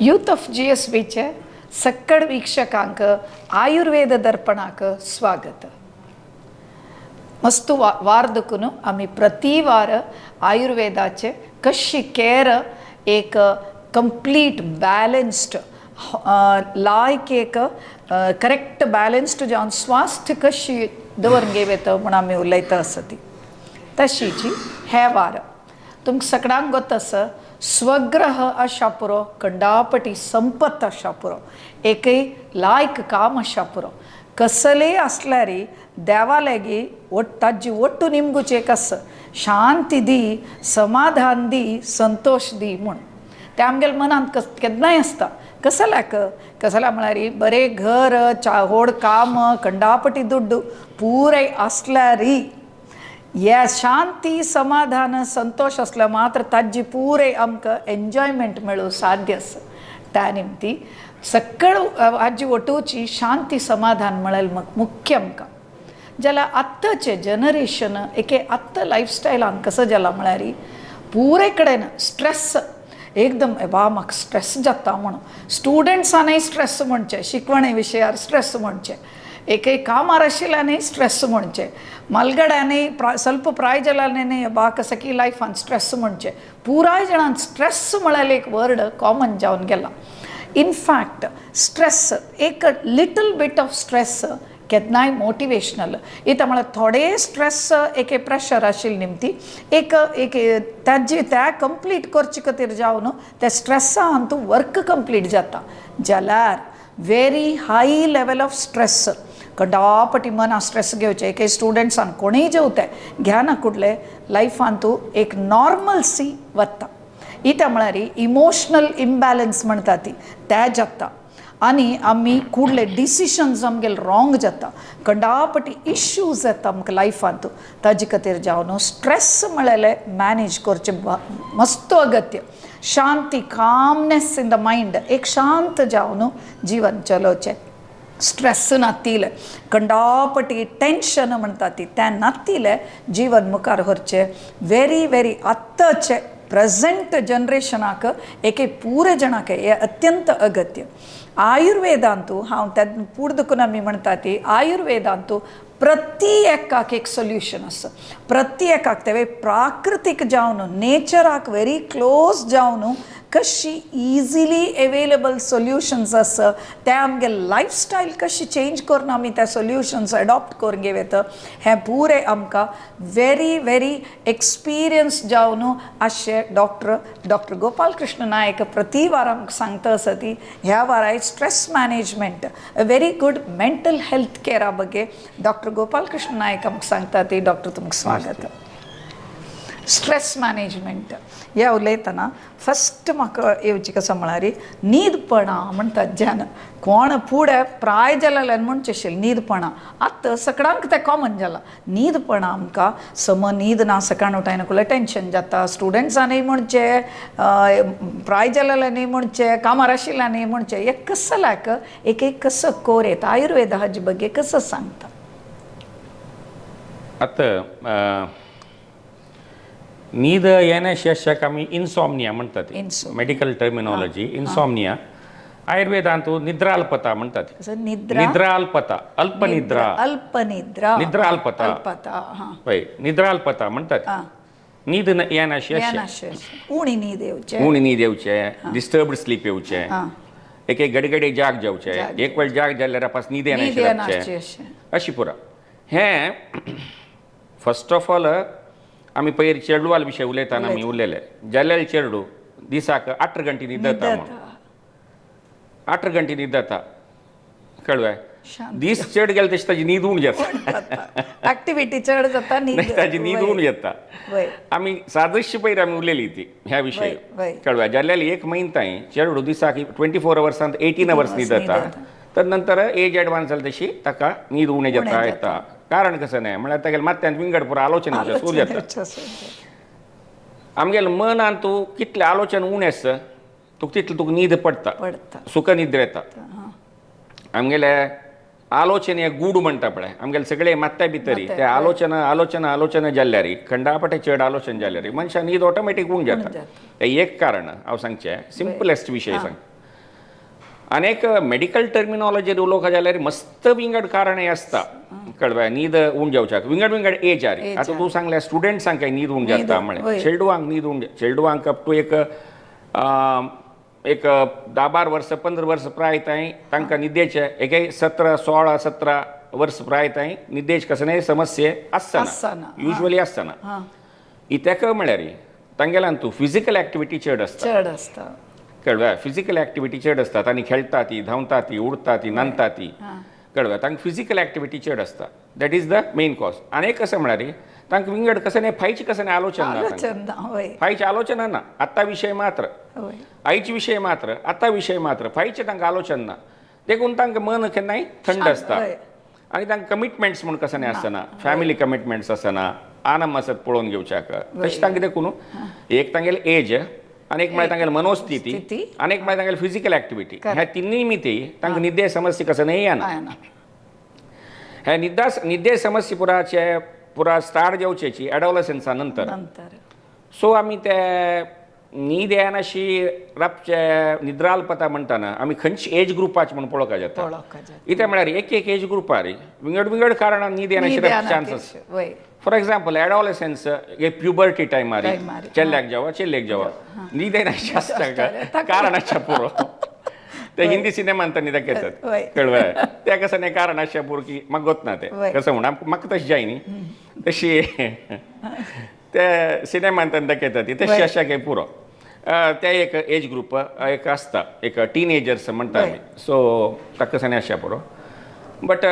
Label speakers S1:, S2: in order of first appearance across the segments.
S1: Youth of जीएसबीचे सक्कड वीक्षकांक आयुर्वेद दर्पणाक स्वागत. मस्तू वार दुखून आमी प्रति वार आयुर्वेदाचे कशी केअर एक कंप्लीट बॅलन्स्ड लायक एक करेक्ट बॅलन्स्ड जावन स्वास्थ्य कशी दवरून घेवं म्हूण आमी उलयता आसा ती तशीची हे वार तुमकां सगळ्यांक गोत आसा. स्वग्रह आशा पुरो, कंडापटी संपत आशा पुरो, एकय लायक काम आशा पुरो, कसलेय आसल्यार देवा लागीं वट ताजी वट्टू निमगुचें एक आसा, शांती दी, समाधान दी, संतोश दी म्हूण. तें आमगेल्या मनांत कस केन्नाय आसता. कसल्याक कसल्या म्हळ्यार बरें घर, चा व्हड काम, कंडापटी दुड्डू पुराय आसल्यारय हे शांती, समाधान, संतोश आसल्यार मात्र ताजी पुराय आमकां एन्जॉयमेंट मेळूं साध्य आसा. त्या निमती सकळ आजी वटोवची शांती समाधान म्हळ्यार मुख्य आमकां. जाल्यार आत्ताचें जनरेशन एके आत्तां लायफस्टायलान कसो जाला म्हळ्यार पुराय कडेन स्ट्रेस एकदम बा म्हाका स्ट्रेस जाता म्हणून स्टुडंट्सांनय स्ट्रेस म्हणचें, शिकवणे विशयार स्ट्रेस म्हणचें, एक कामार आशिल्ल्यानय स्ट्रेस म्हणचें, मलगड्यांनी ಸ್ವಲ್ಪ प्राय जाल्यानी बा कसकी लायफान स्ट्रेस म्हणचें, पुराय जाणान स्ट्रेस म्हळ्यार एक वर्ड कॉमन जावन गेला. इनफॅक्ट स्ट्रेस एक लिटल बीट ऑफ स्ट्रेस केन्नाय मोटिवेशनल इतां म्हळ्यार थोडे स्ट्रेस एके प्रेशर आशिल्ले निमती एक एक ताजी त्या कंप्लीट करचे खातीर जावन त्या स्ट्रेसान तूं वर्क कंप्लीट जाता. जाल्यार very high level of stress कंडापटी मना स्ट्रेस घेवचें एके स्टुडंट्सान कोणूय जेवते घेना कुडले लायफान तूं एक नॉर्मलसी वता. इत्या म्हळ्यार इमोशनल इम्बॅलन्स म्हणटा ती त्या जाता आनी आमी कुडले डिसिशन्स आमगेले रॉंग जाता, कंडापटी इश्यूज येता आमकां लायफांत. ताजे खातीर जावन स्ट्रेस म्हळ्यार मॅनेज करचें मस्त अगत्य. शांती, कामनेस इन the mind, एक शांत जावन जिवन चलोवचें. स्ट्रेस नातिले, कंडापटी टेंशन म्हणटा ती तें नातिले जिवन मुखार व्हरचें व्हेरी व्हेरी आत्ताचें प्रेजेंट जनरेशनाक एके पुरे जणाक हें अत्यंत अगत्य. आयुर्वेदांतू हांव तेन्ना पूर्ण दुखून आमी म्हणटा ती आयुर्वेदांतू प्रति एकाक एक सोल्युशन आसा. प्रति एकाक तें प्राकृतीक जावन नेचराक व्हेरी क्लोज जावन कशी इजिली एवेलेबल सोल्युशन्स आसा ते आमगे लायफस्टायल कशी चेंज करून आमी त्या सोल्युशन्स एडॉप्ट करून घेवं येता हें पुरें आमकां व्हेरी व्हेरी एक्सपिरियन्स जावन अशें डॉक्टर डॉक्टर गोपाल कृष्ण नायक प्रति वार आमकां सांगता आसा ती ह्या वाराय stress management, a very good mental health केअरा ಬಗ್ಗೆ डॉक्टर गोपाल कृष्ण नायक आमकां सांगता ती. डॉक्टर, तुमकां स्वागत. स्ट्रेस मॅनेजमेंट ह्या उलयतना फस्ट म्हाका येवची कसो म्हळ्यार न्हीदपणां म्हणटात जेन्ना कोण फुडें प्राय जाल्यार म्हणचें आशिल्लें न्हीदपणां आतां सगळ्यांक तें कॉमन जालां. न्हीदपणां आमकां सम न्हीद ना, सकाळ उठायना कुडलें टेंशन जाता. स्टुडंट्सांनी म्हणचें, प्राय जाल्ल्यांनी म्हणचें, कामार आशिल्ल्यांनी म्हणचें, हें कसल्याक एक एक कसो कोर येता आयुर्वेद हाजे ಬಗ್ಗೆ कसो सांगता?
S2: आतां न्हीद येण्याशी आमी इन्सॉमनिया म्हणटात.
S1: Insomnia.
S2: Medical terminology insomnia, आयुर्वेदांत निद्राल्पता म्हणटात.
S1: कसं निद्रा?
S2: निद्राल्पता, अल्पनिद्रा.
S1: अल्पनिद्रा.
S2: निद्राल्पता.
S1: अल्पता, हां.
S2: हय, निद्राल्पता म्हणटात. न्हीद येनाशी अशें.
S1: येनाशें, उणी न्हीद येवचें.
S2: उणी न्हीद येवचें, डिस्टर्ब्ड स्लीप येवचें, एक एक घडी घडी जाग जावचें.
S1: जाग.
S2: एक वेळ जाग जाल्यार पास न्हीद
S1: न्हीद
S2: येनाशी
S1: येनाशी
S2: रावचें.
S1: अशें.
S2: अशी पुरा हें फर्स्ट ऑफ ऑल आमी पयर चेडवाल विशय उलयतना आमी उलयले, जाल्यार चेडू दिसाक 8 घंटे न्हिदता म्हणून. 8 घंटे न्हिदता, कळ्ळें?
S1: शांत.
S2: दीस चड गेले तशी ताजी न्हीद उण जाता.
S1: ऍक्टिव्हिटी चड जाता, न्हीद
S2: ताजी न्हीद उण जाता. आमी सादृश्य पयर आमी उलयली ती ह्या विशय.
S1: वय, वय.
S2: कळ्ळें? जाल्यार एक म्हयन्ताय चेडू दिसाक 24 अवर्सांत 18 अवर्स न्हिदता, तर नंतर एज एडवान्स जाली तशी ताका न्हीद उणें जाता येता. कारण कसं न्हय म्हळ्यार तागेल्या माथ्यांत विंगड पुरो आलोचना सुरू जाता. आमगेल्या मनान तूं कितलें आलोचन उणें आसता तुका तितलें तुका न्हीद पडटा.
S1: पडटा.
S2: सुख निद्रा येता. आमगेले आलोचन हे गूढ म्हणटा पळय, आमगेले सगळे मात्या भितरी ते आलोचना आलोचना आलोचना जाल्यार, खंडापटे चड आलोचन जाल्यार मनशान न्हीद ऑटोमॅटीक उण जाता.
S1: जाता.
S2: तें एक कारण हांव सांगचें, सिंपलेस्ट विशय सांग. आनी एक मेडिकल टर्मिनॉलॉजीर उलोवंक जाल्यार मस्त विंगड कारणां आसता, कळ्ळें? न्हीद उण जावच्याक विंगड विंगड एज आरी.
S1: Age.
S2: आतां तूं सांगल्या स्टुडंट्सांक काय न्हीद उण
S1: न्हीद,
S2: जाता म्हळें.
S1: वय.
S2: चेडवांक न्हीद उण, चेडवांक अप टू एक एक 10-12 वर्सां, 15 वर्सां प्राय तांय तांकां न्हिदेचे एक 17 16 17 वर्स प्राय तांय न्हिदेच कसलेय समस्ये आसना.
S1: आसना.
S2: युजली आसना. इत्याक म्हळ्यार तांगेल्यान तूं फिजिकल एक्टिविटी चड आसता.
S1: चड आसता.
S2: कळ्ळें? फिजिकल एक्टिविटी चड आसता. तांणी खेळटा ती, धांवता ती, उडटा ती, नंदता ती, कळ्ळें? तांकां फिजिकल एक्टिविटी चड आसता. That is the main cause. आनी एक कशें म्हळ्यार तांकां विंगड कसलें न्ही फायची कसलें आलोचन ना तांकां.
S1: आलोचन ना, वय.
S2: फायचें आलोचना ना. आत्तां विशय मात्र,
S1: वय.
S2: आयचे विशय मात्र, आतां विशय मात्र, फायचें तांकां आलोचन ना. देखून तांकां मन केन्नाय थंड आसता. आनी तांकां कमिटमेंट्स म्हूण कसलें आसना, फॅमिली कमिटमेंट्स आसना, आनम आसत पळोवन घेवच्याक तशें तांकां. देखून एक तांगेले एज आनी एक म्हळ्यार तांगेली मनोस्थिती
S1: स्थिती.
S2: आनी एक म्हळ्यार तांगेली फिजिकल एक्टिविटी, ह्या तिन्ही मिती तांकां निद्दे समस्या कसं नाही येना.
S1: येना.
S2: हे निद्दा निद्दे समस्या पुराचे पुरा स्टार्ट जावचेची एडोलसन्सा नंतर.
S1: नंतर.
S2: सो आमी ते न्हीद येनाशी रातचे निद्राल्पता म्हणटाना आमी खंयची एज ग्रुपाचे म्हूण पळोवपाक जाता.
S1: पळोवपाक जाता.
S2: कितें म्हळ्यार एक एक एज ग्रुपार विंगड विंगड कारणान न्हीद येनाशी
S1: न्हीद येना.
S2: चान्स.
S1: वय.
S2: फॉर एक्झाम्पल, एडोलेसन्स, एक प्युबर्टी टायमार
S1: टायमार,
S2: चेल्ल्याक जावं चेल्लेक जावं न्हीद येनाशी आसता, कारण आसच्या पुरो. ते हिंदी सिनेमान न्ही दाखयतात. कळ्ळें? ते कसं न्ही कारण आसच्या पुरो की म्हाका गोत ना ते कसं म्हूण म्हाका तशें जाय न्ही तशी ते सिनेमान दाखयतात ती तशी आसच्या काय पुरो. ते एक एज ग्रुप एक आसता, एक टिनेजर्स म्हणटा आमी. सो ताका कशें आसच्या पुरो, बट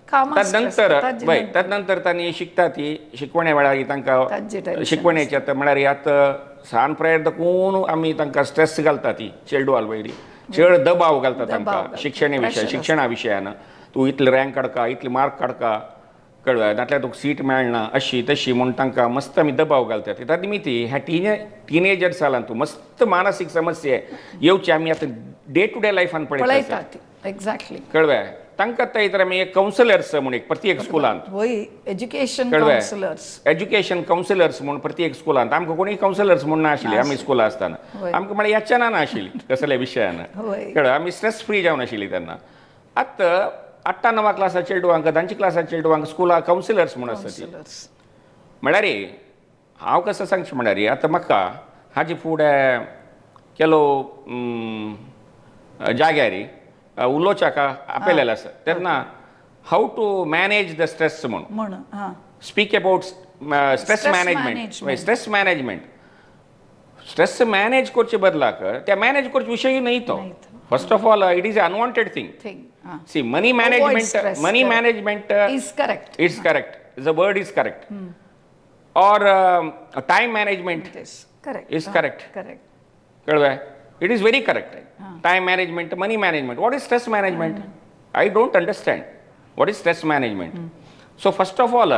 S1: कामां
S2: तदनंतर
S1: ताजे.
S2: वय, तदनंतर तांणी शिकता ती शिकवणे वेळार
S1: ताजे
S2: तांकां
S1: tension.
S2: शिकवणेचे आतां म्हळ्यार आतां सान प्रायर दाखून आमी तांकां स्ट्रेस घालता ती चेडवाल वयरी चड दबाव घालता तांकां.
S1: घालता.
S2: शिक्षणे विशय
S1: Pressure.
S2: शिक्षणा विशयान तूं इतले रँक काडका, इतले मार्क काडका, कळ्ळें? नाटल्यार तुका सीट मेळना, अशी तशी म्हूण तांकां मस्त आमी दबाव घालतात. त्या निमित्ती ह्या टिनेजर्स जालां तूं मस्त मानसीक समस्या येवची आमी आतां डे टू डे लायफान पळयता.
S1: पळयतात, एक्झॅक्टली.
S2: कळ्ळें? तांकां आतां तर आमी एक कावन्सिलर्स म्हूण एक प्रत्येक स्कुलांत
S1: वय, एज्युकेशन
S2: कळ्ळें?
S1: कावन्सिलर्स.
S2: एज्युकेशन कावन्सिलर्स म्हूण प्रत्येक स्कुलांत. आमकां कोणी कावन्सिलर्स म्हूण नाशिल्ली आमी स्कुला आसतना. आमकां म्हळ्यार याचना नाशिल्ली कसल्या विशयान. कळ्ळें? आमी स्ट्रेस फ्री जावन आशिल्ली तेन्ना. आतां आठा णवा क्लासा चेडवांक, धांची क्लासा चेडवांक स्कुला कावन्सिलर्स म्हूण आसता ती.
S1: कावन्सिलर्स.
S2: म्हळ्यार हांव कसो सांगचें म्हळ्यार आतां म्हाका हाजे फुडें केलो जाग्यार उलोवच्याक आपयलेलें आसा तेन्ना how to manage the stress म्हूण
S1: म्हण हां.
S2: Speak about stress
S1: Stress
S2: management.
S1: Management.
S2: Stress management, stress manage करचे बदलाक त्या मॅनेज करचे विशय न्हय तो.
S1: न्हय तो.
S2: First of all, it is unwanted thing.
S1: Thing हां.
S2: See, money management
S1: stress,
S2: money
S1: correct.
S2: Management
S1: is correct.
S2: It's correct, the word is correct, or time management
S1: is correct.
S2: Is correct.
S1: Correct.
S2: कळ्ळें? It is very correct. Time management, money management. What is stress management? I don't understand what is stress management. So first of all,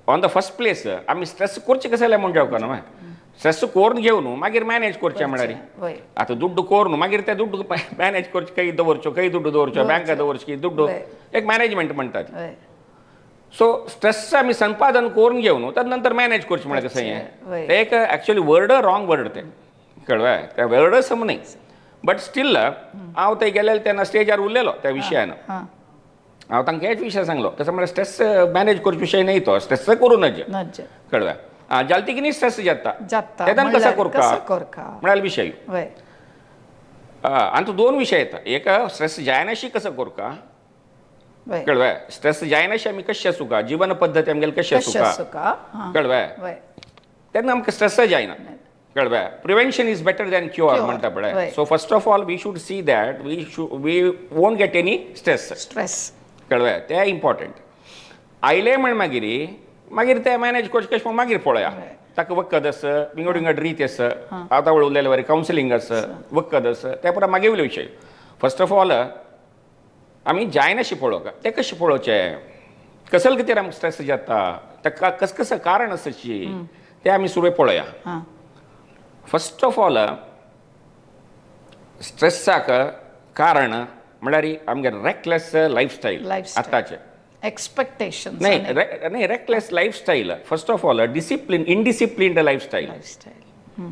S2: on the first place, आमी stress करचे कशें जाल्यार म्हूण जावका न्हू. Stress करून घेवन मागीर मॅनेज करचें म्हळ्यार
S1: वय.
S2: आतां दुड्डू करून मागीर ते दुड्डू मॅनेज करचे, खंय दवरच्यो, खंय दुड्डू दवरच्यो, बँका दवरची दुड्डू, एक मॅनेजमेंट म्हणटात. सो स्ट्रेस आमी संपादन करून घेवन तद नंतर मॅनेज करचें म्हळ्यार कशें हें तें एक एक्चुअली वर्ड रॉंग वर्ड तें, कळ्ळें? तें वर्ड सम न्हय, बट स्टील हांव थंय गेलेलो तेन्ना स्टेजार उरलेलो त्या विशयान. हांव तांकां हेच विशय सांगलो, कसो म्हळ्यार स्ट्रेस मॅनेज करचे विशय न्हय तो, स्ट्रेस करूं नज.
S1: नज.
S2: कळ्ळें? आं, जालें की स्ट्रेस जाता
S1: जाता
S2: तेन्ना कसो
S1: म्हणल्यार
S2: करका
S1: कसो करका
S2: म्हळ्यार विशय. आनी तो दोन विशय येता, एक स्ट्रेस जायनाशी कसो करका. कळ्ळें? स्ट्रेस जायनाशी आमी कशें आसूका, जिवन पद्दती आमगेली कशी
S1: कशें
S2: आसूका.
S1: आसूका हां.
S2: कळ्ळें? तेन्ना आमकां स्ट्रेस जायना, कळ्ळें? Prevention is better than cure
S1: Cure,
S2: म्हणटा पळय. So first of all, we should see that we won't get any stress.
S1: Stress.
S2: कळ्ळें? तें इम्पॉर्टंट. आयलें म्हण मागीर मागीर तें मॅनेज करचें कशें म्हूण मागीर पळोवया. ताका वखद आसा, विंगड विंगड रीत आसा. आतां उलयले वरी कावन्सिलींग आसा, वखद आसा, तें पुरा मागीर विशय. फर्स्ट ऑफ ऑल आमी जायनाशी पळोवंक, तें कशें पळोवचें, कसले खातीर आमकां स्ट्रेस जाता, ताका कस कसं कारण आसाची तें आमी सुरवेक पळोवया. फर्स्ट ऑफ ऑल, स्ट्रेसाक कारण म्हळ्यार आमगे रेकलेस लायफस्टायल.
S1: Lifestyle.
S2: आतांचे
S1: एक्सपेक्टेशन.
S2: नाही नाही, reckless lifestyle. First of all, discipline, indisciplined lifestyle.
S1: Lifestyle.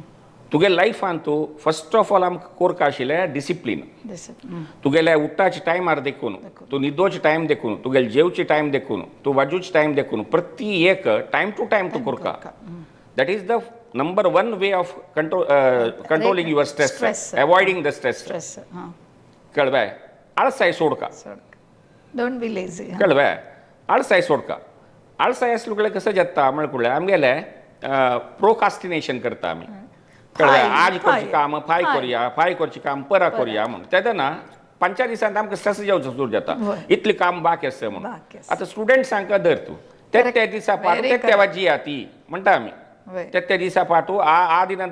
S2: तुगे लायफान तूं फर्स्ट ऑफ ऑल आमकां कोरका आशिल्लें डिसिप्लीन.
S1: डिसिप्लीन.
S2: तुगेल्या उठ्ठाचे टायमार देखून, तूं न्हिदोचे टायम देखून, तुगेले जेवचे टायम देखून, तूं वाजूचे टायम देखून, प्रति एक टायम टू टायम तूं कोरका. That is the number one way of controlling your stress.
S1: Stress.
S2: Avoiding the stress.
S1: Stress हां.
S2: कळवें? आळसाय सोडका.
S1: Don't be lazy.
S2: कळवें? आळसाय सोडका. आळसाय आसलो कसं जाता म्हळ्यार आमगेलें प्रोकास्टिनेशन करता आमी. कळ्ळें? आज करचें काम फाय करुया, फाय करचें काम परा करुया म्हूण. तेन्ना 5 दिसांत आमकां स्ट्रेस जावचो सुरू जाता, इतलें काम बाकी आसा म्हणून. आतां स्टुडंट्सांक धर तूं, ते त्या दिसा पाठ ते त्या वाजिया ती म्हणटा आमी, ते त्या दिसा पाठू आ दिना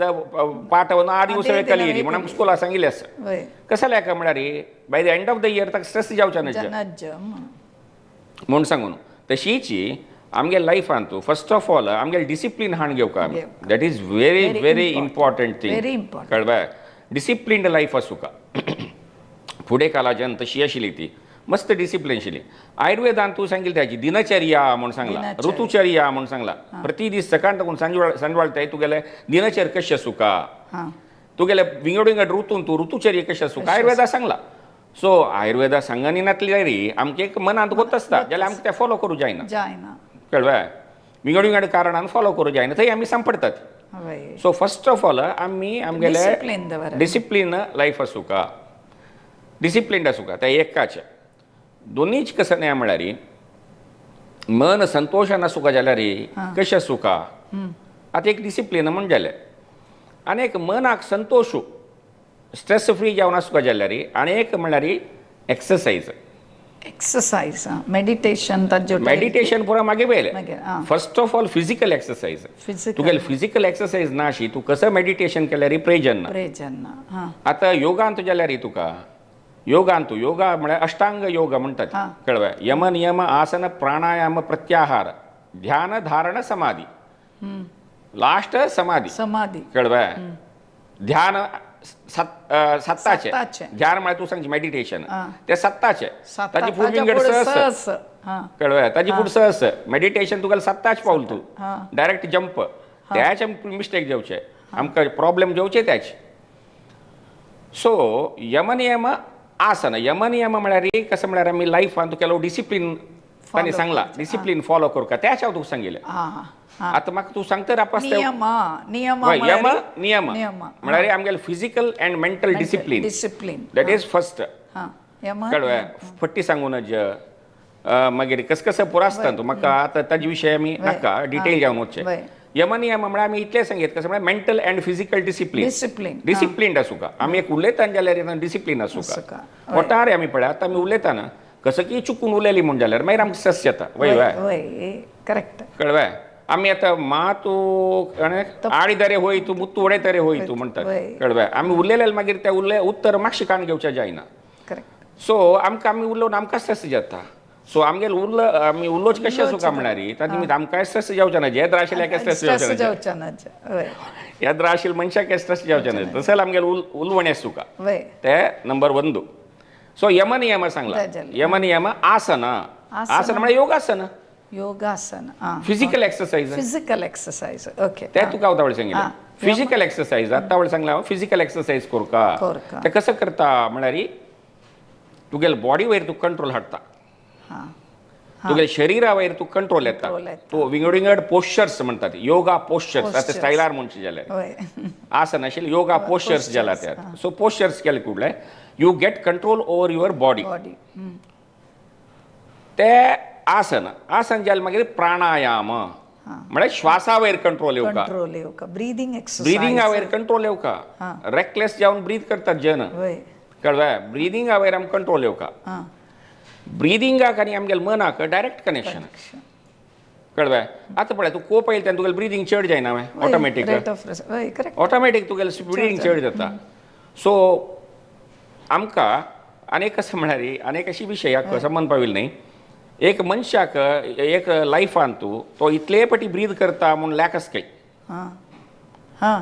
S2: पाठವನ್ನು ಆ ದಿವಸವೇ ಕಲಿಯಿರಿ म्हणून आमकां स्कुलां सांगिल्लें आसा. कसं काय म्हळ्यार by the end of the year ताका स्ट्रेस जावचें नज म्हूण सांगून. तशीच आमगे लायफान तूं फर्स्ट ऑफ ऑल आमगे डिसिप्लीन हाण घेवका आमी. That is very very important thing. कळ्ळें? डिसिप्लिन्ड लायफ आसूका. फुडें कालाजन तशी आशिल्ली ती मस्त डिसिप्लीन आशिल्ली. आयुर्वेदान तूं सांगिल्लें त्याची दिनचर्या म्हूण सांगला, ऋतुचर्या म्हूण सांगला. प्रति दीस सकाळ ताकून सांजवाळ ते तुगेले दिनचर्या कशी आसूका, तुगेले विंगड विंगड ऋतून तूं ऋतुचर्या कशी आसूका आयुर्वेदा सांगला. सो आयुर्वेदा सांगनी नातली जाल्यार आमकां एक मनांत गोत आसता जाल्यार आमकां तें फॉलो करूं जायना. कळ्ळें? विंगड विंगड कारणान फॉलो करूं जायना, थंय आमी सांपडटात. सो फर्स्ट ऑफ ऑल आमी आमगेले डिसिप्लीन लायफ आसूका, डिसिप्लीन आसूका. त्या एकाचें दोनीच कसं न्हय म्हळ्यार मन संतोशान आसूका जाल्यार कशें आसूका. आतां एक डिसिप्लीन म्हूण जालें आनी एक मनाक संतोशू स्ट्रेस फ्री जावन आसूका जाल्यार आनी एक म्हळ्यार एक्सरसायज.
S1: एक्सरसायज, मेडिटेशन, ताज्यो
S2: मेडिटेशन पुरा मागीर पयलें. First of all physical exercise. तुगेले फिजिकल एक्सरसायज ना अशी तूं कसं मेडिटेशन केल्यार प्रयोजन ना.
S1: प्रयोजन ना.
S2: आतां योगांत जाल्यार तुका योगांत तूं योगा म्हळ्यार अष्टांग योग म्हणटात. कळ्ळें? यम नियम आसन प्राणायाम प्रत्याहार ध्यान धारण समाधी, लास्ट समाधी.
S1: समाधी.
S2: कळ्ळें? ध्यान सत्ताचे ध्यान म्हळ्यार तूं सांगची मेडिटेशन ते सत्ताचे, ताजी फुडें विंगड सहस. कळ्ळें? ताजी फुडें सहस मेडिटेशन तुका सत्ताच पावल तूं डायरेक्ट जंप. त्याच मिस्टेक जावचे आमकां, प्रॉब्लेम जावचे त्याच. सो यम नियम आसन, यम नियम म्हळ्यार कसं म्हळ्यार आमी लायफान तूं केलो डिसिप्लीन तांणी सांगला, डिसिप्लीन फॉलो करूका त्याच हांव तुका सांगिल्लें. आतां म्हाका तूं सांगता
S1: नियम
S2: नियम म्हळ्यार आमगेले physical and mental discipline, that is first. कळ्ळें? फट्टी सांगू नज, मागीर कस कसं पुरो आसता तूं म्हाका आतां ताजे विशय आमी नाका डिटेल जावन वचचें. यम नियम म्हळ्यार आमी इतलें सांगीत कसं म्हळ्यार mental and physical discipline, disciplined आसूका. आमी एक उलयतना जाल्यार डिसिप्लीन आसूका. वटार आमी पळय आतां आमी उलयतना कसं की चुकून उलयली म्हूण जाल्यार मागीर आमकां स्ट्रेस जाता.
S1: वय करेक्ट.
S2: कळ्ळें? आमी आतां मा तूं आडी दरे होय तूं मुत्तू वडे तरे होय तूं म्हणटात. कळ्ळें? आमी उलयले मागीर ते उरले उत्तर मातशें कान घेवचें जायना. सो आमकां आमी उलोवन आमकां स्ट्रेस जाता. सो आमगेले उरलो आमी उलोवचें कशें आसूका म्हळ्यार तातूंत आमकांय स्ट्रेस जावचें ना. येद्र आशिल्ल्या स्ट्रेस जावचें ना, येद्र आशिल्ल्या मनशाक स्ट्रेस जावचें ना. तशें आमगेलें उलवणें आसूका ते नंबर 1. सो यम नियम सांगला, यम नियम आसन, आसन म्हळ्यार योगासन,
S1: योगासन
S2: physical exercise,
S1: physical exercise. Okay,
S2: ते तुका हांव सांगिल्लें फिजिकल एक्सरसाइज. आतां हांवें सांगलें हांव फिजिकल एक्सरसाइज करका. ते कसं करता म्हळ्यार तुगेले बॉडी वयर तूं कंट्रोल हाडटा, तुगेले शरिरा वयर तूं कंट्रोल येता. तूं विंगड विंगड पोश्चर्स म्हणटात, योगा पोश्चर्स. आतां स्टायलार म्हणचें जाल्यार आसन आशिल्लें योगा पोश्चर्स जाला ते. सो पोश्चर्स केले कुडले you get control over your body. ते आसन, आसन जालें मागीर प्राणायाम म्हळ्यार श्वासा वयर कंट्रोल येवका,
S1: ब्रिदींग एक्सरसाइज,
S2: ब्रिदींगा वयर कंट्रोल येवका. रेकलेस जावन ब्रीद करतात जन. कळ्ळें? ब्रिदींगा वयर आमकां कंट्रोल येवका. ब्रिदींगाक आनी आमगेले मनाक डायरेक्ट कनेक्शन. कळ्ळें? आतां पळय तूं कोप येयले तेन्ना तुगेलें ब्रिदींग चड जायना ऑटोमॅटीक, ऑटोमॅटीक तुगेलें ब्रिदींग चड जाता. सो आमकां आनी कसं म्हळ्यार आनी अशी विशयाक संबंद पाविल्लो न्ही. एक मनशाक एक लायफान तूं तो इतले पटी ब्रीद करता म्हूण लेकस काय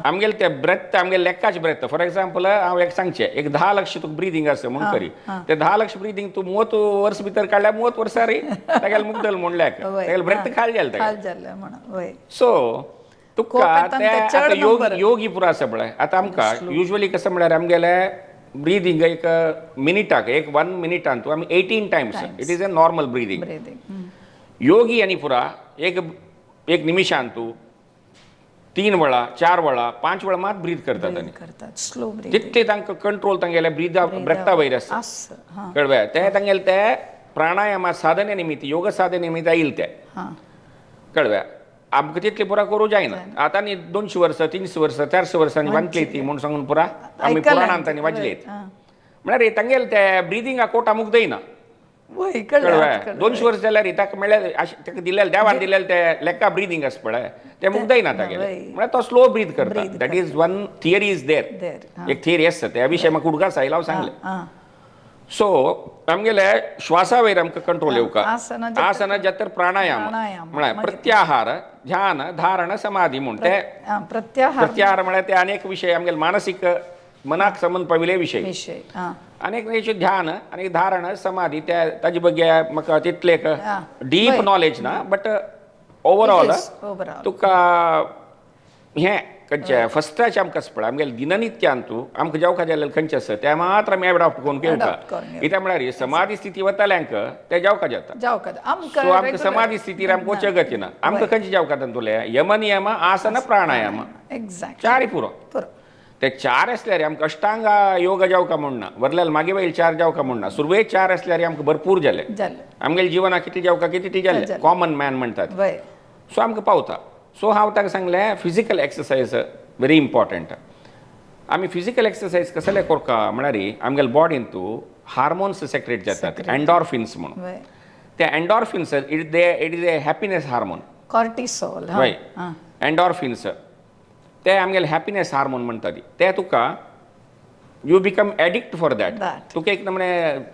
S2: आमगेले ते ब्रेथ, आमगेले लेकाच ब्रेथ. फॉर एग्जाम्पल हांव एक सांगचें, एक 10 लक्ष तुका ब्रिदींग आसा म्हूण करी, ते 10 लक्ष ब्रिदींग तूं 30 वर्स भितर काडल्यार 30 वर्सां रे तागेले मुगदल म्हूण लेक तागेले ब्रेथ खाली जालें तागेलें. सो तुका
S1: कोप येता
S2: ते
S1: आनी ते चड
S2: आतां योग
S1: नंबर.
S2: योगी पुरो आसा पळय. आतां आमकां युजली कसं म्हळ्यार आमगेले ब्रिदींग एक मिनिटाक, एक वन मिनिटान तूं आमी 18 times, it is a normal breathing.
S1: Breathing.
S2: योगी आनी पुरा एक एक निमिशान तूं 3 वेळा, 4 वेळा, 5 वेळा मात ब्रीद करतात आनी
S1: करतात स्लो ब्रीदिंग.
S2: तितले तांकां कंट्रोल तांगेले ब्रिदा ब्रेथा वयर आसता.
S1: आस हां.
S2: कळ्ळें? ते तांगेले ते प्राणायामा साधने निमित्त, योग साधने निमित्त आयिल्ले ते. कळ्ळें? आमकां तितले पुरा करूं जायना. आतां न्ही 200 वर्सां, 300 वर्सां, 400 वर्सांनी वांटली ती म्हूण सांगून पुरा आमी
S1: आयकलां.
S2: पुराणांत आनी वाजले. म्हळ्यार तांगेले ते ब्रिदिंगा कोट आमकां दयना.
S1: वय, कळ्ळें.
S2: कळ्ळें? 200 वर्सां जाल्यार ताका म्हळ्यार ताका दिलेलें, देवान दिलेलें ते लेखा ब्रिदींग आसा पळय, तें मुख दयना तागेलें. म्हळ्यार तो स्लो ब्रीद करता. That is one theory is there.
S1: There.
S2: एक थियरी आसता. त्या विशय म्हाका उडगास आयला, हांव सांगलें. सो आमगेले श्वासा वयर आमकां कंट्रोल येवका.
S1: आसना.
S2: आसना जातर प्राणायाम.
S1: प्राणायाम.
S2: म्हळ्यार प्रत्याहार, ध्यान, धारण, समाधी म्हूण ते.
S1: प्रत्याहार.
S2: प्रत्याहार म्हळ्यार ते अनेक विशय आमगेले मानसीक मनाक संबंद पाविल्ले विशय.
S1: विशय हां.
S2: अनेक विशय ध्यान आनी धारण समाधी, त्या ताजे ಬಗ್ಗೆ म्हाका तितले डीप नॉलेज ना, बट ओवरऑल
S1: ओवरऑल
S2: तुका हें खंयचें फस्टाचें आमकां आसा पळय आमगेले दिननित्यान तूं आमकां जेवका जाल्लें खंयचें आसा तें मात्र आमी एडॉप्ट करून घेवका.
S1: Adopt करून घेवका.
S2: कित्याक म्हळ्यार समाधी स्थिती वतल्यांक तें जेवका जाता.
S1: जावका आमकां.
S2: सो आमकां समाधी स्थितीर आमकां वचूंक गती ना. आमकां खंयचें जेवका तुलें यम नियम आसन प्राणायाम.
S1: एक्झॅक्ट.
S2: चारय पुरो.
S1: पुरो.
S2: ते 4 आसल्यार आमकां अष्टांग योग जावका म्हूण ना, वरल्यार मागीर वयर 4 जावका म्हूण ना, सुरवेक 4 आसल्यार आमकां भरपूर जालें.
S1: जालें.
S2: आमगेले जिवनाक कितलें जावका कितें ती जालें, कॉमन मॅन म्हणटात.
S1: वय.
S2: सो आमकां पावता. सो हांव ताका सांगलें, फिजिकल एक्सरसायज व्हेरी इम्पॉर्टंट. आमी फिजिकल एक्सरसायज कसले करता म्हळ्यार आमगेले बॉडीन तूं हार्मोन्स सेक्रेट जातात, एन्डॉर्फिन्स म्हणून.
S1: वय.
S2: ते endorphins, it is a happiness hormone.
S1: Cortisol.
S2: वय, एन्डॉर्फिन्स ते आमगेले हॅपिनेस हार्मोन म्हणटा ते तुका you become addict for that. तुका एक नमूने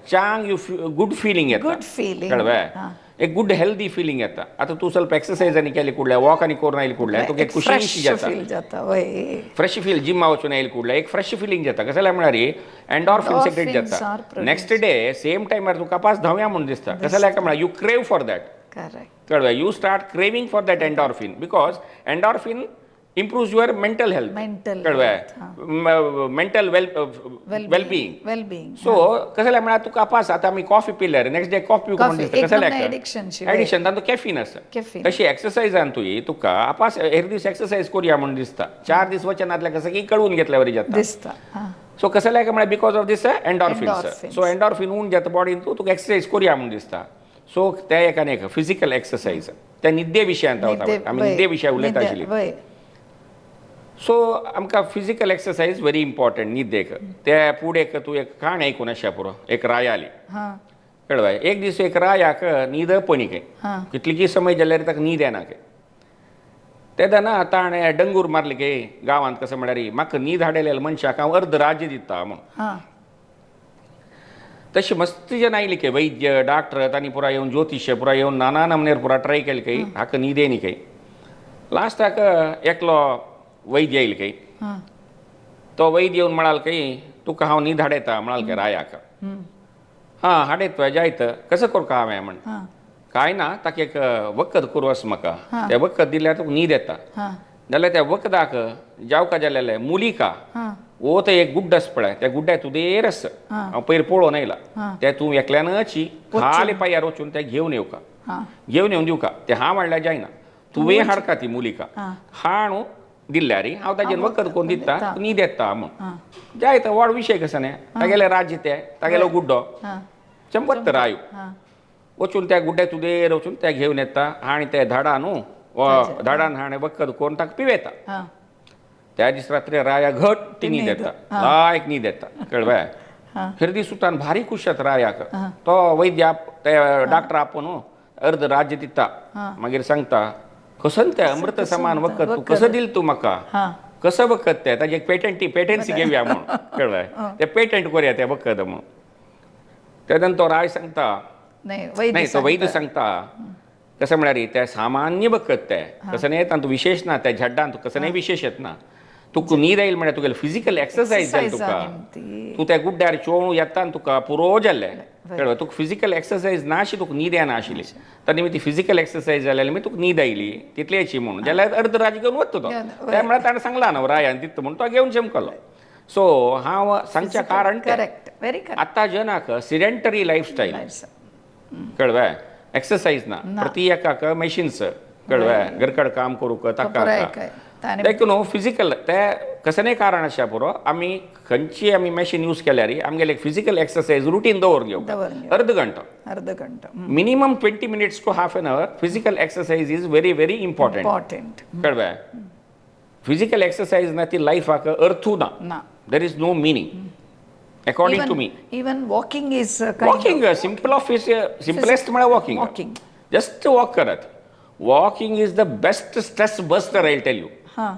S2: चांग you good feeling येता.
S1: Good feeling.
S2: कळ्ळें? एक गुड हेल्दी फिलिंग येता. आतां तूं ಸ್ವಲ್ಪ एक्सरसायज आनी केली कुडल्या, वॉक आनी करून आयली कुडल्या, तुका एक खुशी जाता.
S1: फील जाता वय.
S2: फ्रेश फील, जिमा वचून आयली कुडल्या एक फ्रेश फिलिंग जाता. कसं म्हळ्यार एन्डॉर्फिन सेक्रेट
S1: Endorphins
S2: जाता.
S1: are produced.
S2: Next day same टायमार तुका पास धांवया म्हूण दिसता. कसं म्हळ्यार you crave for that.
S1: Correct.
S2: कळ्ळें? You start craving for that endorphin because endorphin improves your mental health.
S1: Mental.
S2: कळ्ळें? Mental wellbeing.
S1: Wellbeing.
S2: सो कसं म्हळ्यार तुका पास आतां आमी कॉफी पिल्यार नेक्स्ट डे कॉफी पिवंक म्हूण दिसता.
S1: एक
S2: कसं
S1: नमूने addiction शी.
S2: एडिक्शन, तातूंत कॅफीन आसा.
S1: Caffeine.
S2: तशी एक्सरसायजान तुवें तुका आपास हेर दीस एक्सरसायज करुया म्हूण दिसता. 4 दीस वचनातल्या कसं की कळून घेतल्या वरी जाता.
S1: दिसता.
S2: सो कसं म्हळ्यार because of this endorphins.
S1: Endorphins.
S2: So endorphin उण जाता बॉडीन, तूं तुका एक्सरसायज करुया म्हूण दिसता. सो ते एक आनी एक फिजिकल एक्सरसायज. त्या निद्दे विशयांत आमी निद्दे विशय उलयता आशिल्ली.
S1: वय.
S2: सो आमकां फिजिकल एक्सरसायज व्हेरी इम्पॉर्टंट निद्देक. ते फुडें तूं एक काणी आयकून आशा पुरो, एक रायाली. कळ्ळें? एक दीस एक रायाक न्हीद पणी खंय, कितलीकी समय जाल्यार ताका न्हीद येना खंय. तेन्ना ताणें डंगूर मारली खंय गांवांत, कसं म्हळ्यार म्हाका न्हीद हाडलेल्या मनशाक हांव अर्द राज्य दिता म्हूण. तशी मस्त जन आयली खंय, वैद्य डॉक्टर तांणी पुरा येवन, ज्योतिश पुरा येवन नाना नमनेर पुरा ट्राय केली खंय, हाका न्हीद येनी खंय. लास्टाक एकलो वैद्य येयल खंय. तो वैद्य येवन म्हणाल खंय, तुका हांव न्हीद हाडयता म्हणाल खंय रायाक. हां हाडयत जायत, कसं करूं का हांवें म्हण. काय ना, ताका एक वखद करूं आसा म्हाका, तें वखद दिल्यार तुका न्हीद येता. जाल्यार त्या वखदाक जावका जालेलें मुलिका वो तो एक गुड्ड आसा पळय, त्या गुड्ड्या तुदेर आसा, हांव पयर पळोवन आयला, ते तूं एकल्यानच खाली पांयार वचून तें घेवन येवका, घेवन येवन दिवका. तें हांव हाडल्यार जायना, तुवें हाडका ती मुलिका, हाणू दिल्यार हांव ताजेर वखद करून दिता, न्हीद येता म्हूण. जायत व्हड विशय कसो न्ही, तागेलें राज्य तें, तागेलो गुड्डो चंपत्त रायू वचून त्या गुड्ड्या तुदेर वचून त्या घेवन येता आनी ते झाडां न्हू झाडान हाणें वखद करून ताका पिवेता. त्या दीस रात्री राया घट ती न्हीद येता, लायक न्हीद येता. कळ्ळें? हेर दीस उठान भारी खूश जाता रायाक. तो वैद्य ते डॉक्टर आपोवन न्हू अर्द राज्य दिता, मागीर सांगता कसं तें अमृत समान वखद तूं कसं दिल तूं म्हाका, कसं वखद तें, ताजें एक पेटंसी घेवया म्हूण. कळ्ळें? तें पेटंट करुया तें वखद म्हूण. तेन्ना तो राय सांगता, नाही तो वैद्य सांगता कसं म्हळ्यार तें सामान्य वखद तें कसं न्ही, तातूंत विशेश ना, त्या झड्डान कसं न्ही विशेश येत ना. तुका न्हीद आयली म्हळ्यार तुगेले फिजिकल एक्सरसायज जाली
S1: Exercise
S2: तुका.
S1: आनी ती.
S2: तूं त्या गुड्ड्यार चोवून येता आनी तुका पुरो जाल्लें, कळ्ळें? तुका फिजिकल एक्सरसायज ना अशी तुका न्हीद येना आशिल्ली. तर निमित्त फिजिकल एक्सरसायज जाली जाल्यार तुका न्हीद आयली तितल्याची म्हणून जाल्यार अर्द राज घेवन वता तो. ते म्हळ्यार ताणें सांगलां न्हू रायान दिता म्हूण तो घेवन चमकलो. सो हांव सांगचें कारण तें.
S1: Correct, very correct.
S2: आतां जनाक सिडेंटरी लायफस्टायल, कळ्ळें? एक्सरसायज ना, प्रति एकाक मॅशिन्स, कळ्ळें? घरकड काम करूंक ताका.
S1: पुराय काय ताणें.
S2: देखून फिजिकल ते कसलेय कारण आसा पुरो, आमी खंयची आमी मॅशीन यूज केल्यार आमगेले फिजिकल एक्सरसायज रुटीन दवर घेवंक
S1: दवर घेवंक.
S2: अर्द घंटो.
S1: अर्द घंटो.
S2: Minimum 20 minutes to half an hour physical exercise is very very important.
S1: Important.
S2: कळ्ळें? फिजिकल एक्सरसायज ना ती लायफाक अर्थू ना.
S1: ना.
S2: There is no meaning according to me.
S1: Even walking is
S2: walking simple of is simplest म्हळ्यार वॉकिंग.
S1: वॉकिंग.
S2: जस्ट वॉक करात. Walking is the best stress buster, I tell you.
S1: हां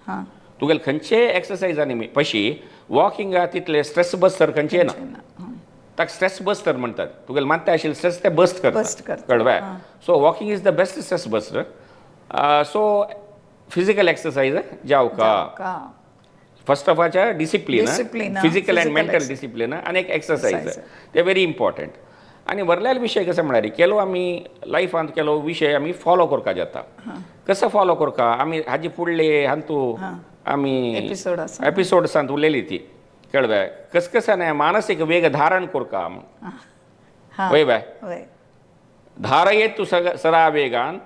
S1: हां
S2: तुगेले खंयचे एक्सरसायज आनी पशी वॉकिंग तितले स्ट्रेस बस्टर खंयचे ना. ताका स्ट्रेस बस्टर म्हणतात. तुगेले मानता आशिल्ले स्ट्रेस ते बस्ट करता.
S1: Burst करता.
S2: कळ्ळें? So walking is the best stress buster. So physical exercise जावका.
S1: का.
S2: First of all discipline.
S1: Discipline,
S2: physical and
S1: physical
S2: mental discipline आनी एक एक्सरसायज.
S1: Exercise.
S2: ते व्हेरी इम्पॉर्टंट. आनी वरल्याल विशय कसो म्हळ्यार केलो आमी लायफांत केलो विशय आमी फॉलो करपा जाता. कसो फॉलो करपा आमी हाजे फुडले हांतू आमी
S1: एपिसोड आसा.
S2: एपिसोड्सांत उलयली ती, कळ्ळें? कस कसाने मानसीक वेग धारण करका. वय बाय.
S1: वय.
S2: धारयेत तू सरा वेगान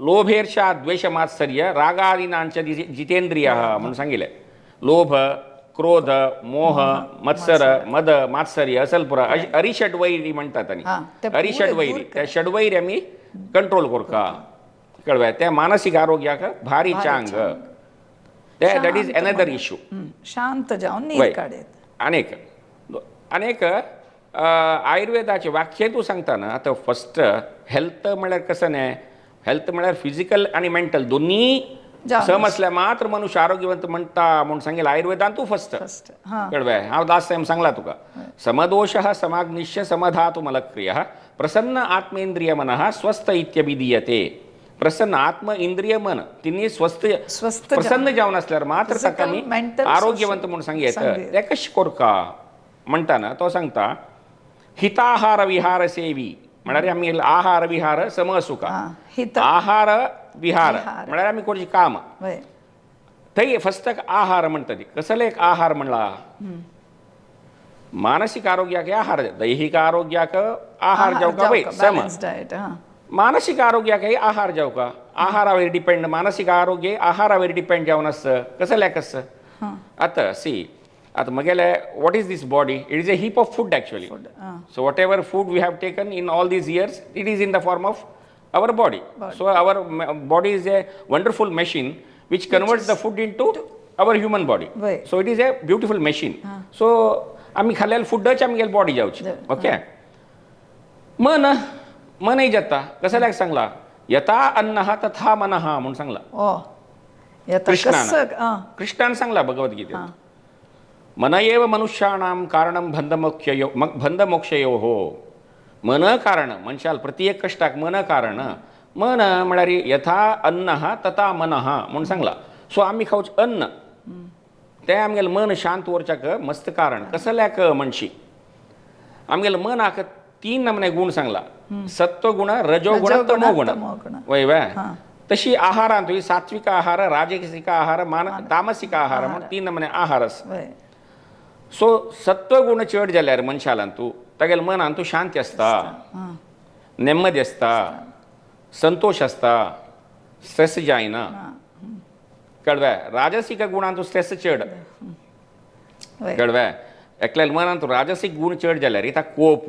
S2: लोभेर्षा द्वेषमात्सर्य रागादीनांच जितेंद्रिय म्हणून सांगितले. लोभ, क्रोध, मोह, मत्सर, मद, मात्सर्य असल पुरा अरिषडवैरी म्हणतात. आणि
S1: ते पुरे
S2: अरिषडवैरी
S1: दूर.
S2: त्या षडवैरी आमी कंट्रोल करका, कळ्ळें? त्या मानसीक आरोग्याक भारी चांग ते. That is another issue.
S1: शांत जावन न्हीद काडयत.
S2: अनेक अनेक आयुर्वेदाचे वाक्य तूं सांगता ना. आतां फस्ट हेल्थ म्हळ्यार कसं न्हय, हेल्थ म्हळ्यार फिजिकल आनी मेंटल दोन्ही
S1: जावन
S2: सम आसल्यार मात्र मनुष्य आरोग्यवंत म्हणटा म्हूण सांगेल आयुर्वेदान तूं फस्ट.
S1: फस्ट, हां.
S2: कळ्ळें? हांव लास्ट टायम सांगला तुका, समदोषः समाग्निश्य समधातु मलक्रियः प्रसन्न आत्मेंद्रिय मनः स्वस्थ इत्यभिधीयते. प्रसन्न आत्म इंद्रिय मन तिन्ही स्वस्थ
S1: स्वस्थ.
S2: प्रसन्न जावन आसल्यार मात्र ताका
S1: Physical,
S2: आमी
S1: mental,
S2: आरोग्यवंत म्हणून सांगयेत.
S1: सांगयेत.
S2: ते कशें करका म्हणटाना तो सांगता हिताहार विहार सेवी. म्हळ्यार आमी आहार विहार समसुका.
S1: हित
S2: आहार विहार
S1: विहार.
S2: म्हळ्यार आमी करचें काम. थंय फस्ट आहार म्हणटा ती. कसले एक आहार म्हणला? मानसीक आरोग्याक आहार, दैहिक आरोग्याक आहार जावका वय सम.
S1: बॅलन्स डायट, हां.
S2: मानसीक आरोग्याकय आहार जावका. आहारावेर डिपेंड, मानसीक आरोग्य आहारावेर डिपेंड जावन आसता. कसल्याक आसता? आतां सी, आतां म्हगेले, what is this body? It is a heap of food actually.
S1: हां.
S2: So whatever food we have taken in all these years, it is in the form of our body. So our body is a wonderful machine which converts the food into our human body. So it is a beautiful machine. So आमी खाल्लेले फुडच आमगेले body जावची. Okay, मन मनय जाता. कसल्याक सांगला? यथा अन्नः तथा मनः म्हणून सांगला.
S1: ओ येता.
S2: कृष्णान.
S1: कसं हां.
S2: कृष्णान सांगला भगवद्गीतेत, मन एव मनुष्याणां कारणं बंधमोक्षयो बंधमोक्षयोः. मन कारण मनशाल प्रति एक कश्टाक मन कारण. मन म्हळ्यार यथा अन्नः तथा मनः म्हणून सांगला. सो आमी खावचें अन्न तें आमगेलें मन शांत दवरच्याक मस्त कारण. कसल्याक म्हणशी, आमगेलें मनाक तीन नमने गुण सांगला, सत्वगुण, रजोगुण,
S1: रजोगुण,
S2: तमोगुण.
S1: तमोगुण.
S2: वय वय. तशी आहारांत सात्विक आहार, राजसिक आहार, मान तामसिक आहार म्हणून तीन नमने आहार आसा. सो सत्वगुण चड जाल्यार मनशालान तूं तागेल्या मनान तूं शांती आसता, नेम्मदी आसता, संतोश आसता, स्ट्रेस जायना, कळ्ळें? राजसिक गुणान तूं स्ट्रेस चड. कळ्ळें? एकल्या मनान तूं राजसीक गुण चड जाल्यार ताका कोप.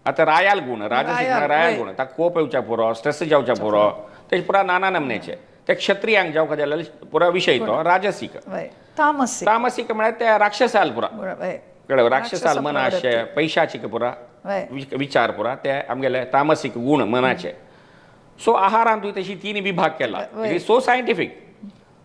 S2: आतां रायाल गुण राजसीक
S1: रायाल,
S2: म्हळ्यार रायाल गुण, ताका कोप येवच्या पुरो, स्ट्रेस जावच्या पुरो, तेजे पुरा नाना नमन्याचे. ते क्षत्रियांक जावका जाल्यार पुरा विशय तो राजसीक.
S1: वय, तामसिक.
S2: तामसिक म्हळ्यार ते राक्षसाल पुरा.
S1: वय.
S2: कळ्ळें? राक्षसाल मन
S1: प्रवृत्ती.
S2: आशे पैशाचिक पुरा विचार पुरा ते आमगेले तामसिक गुण मनाचे. सो आहारान तुवें तशी तीन विभाग केला. It is so scientific.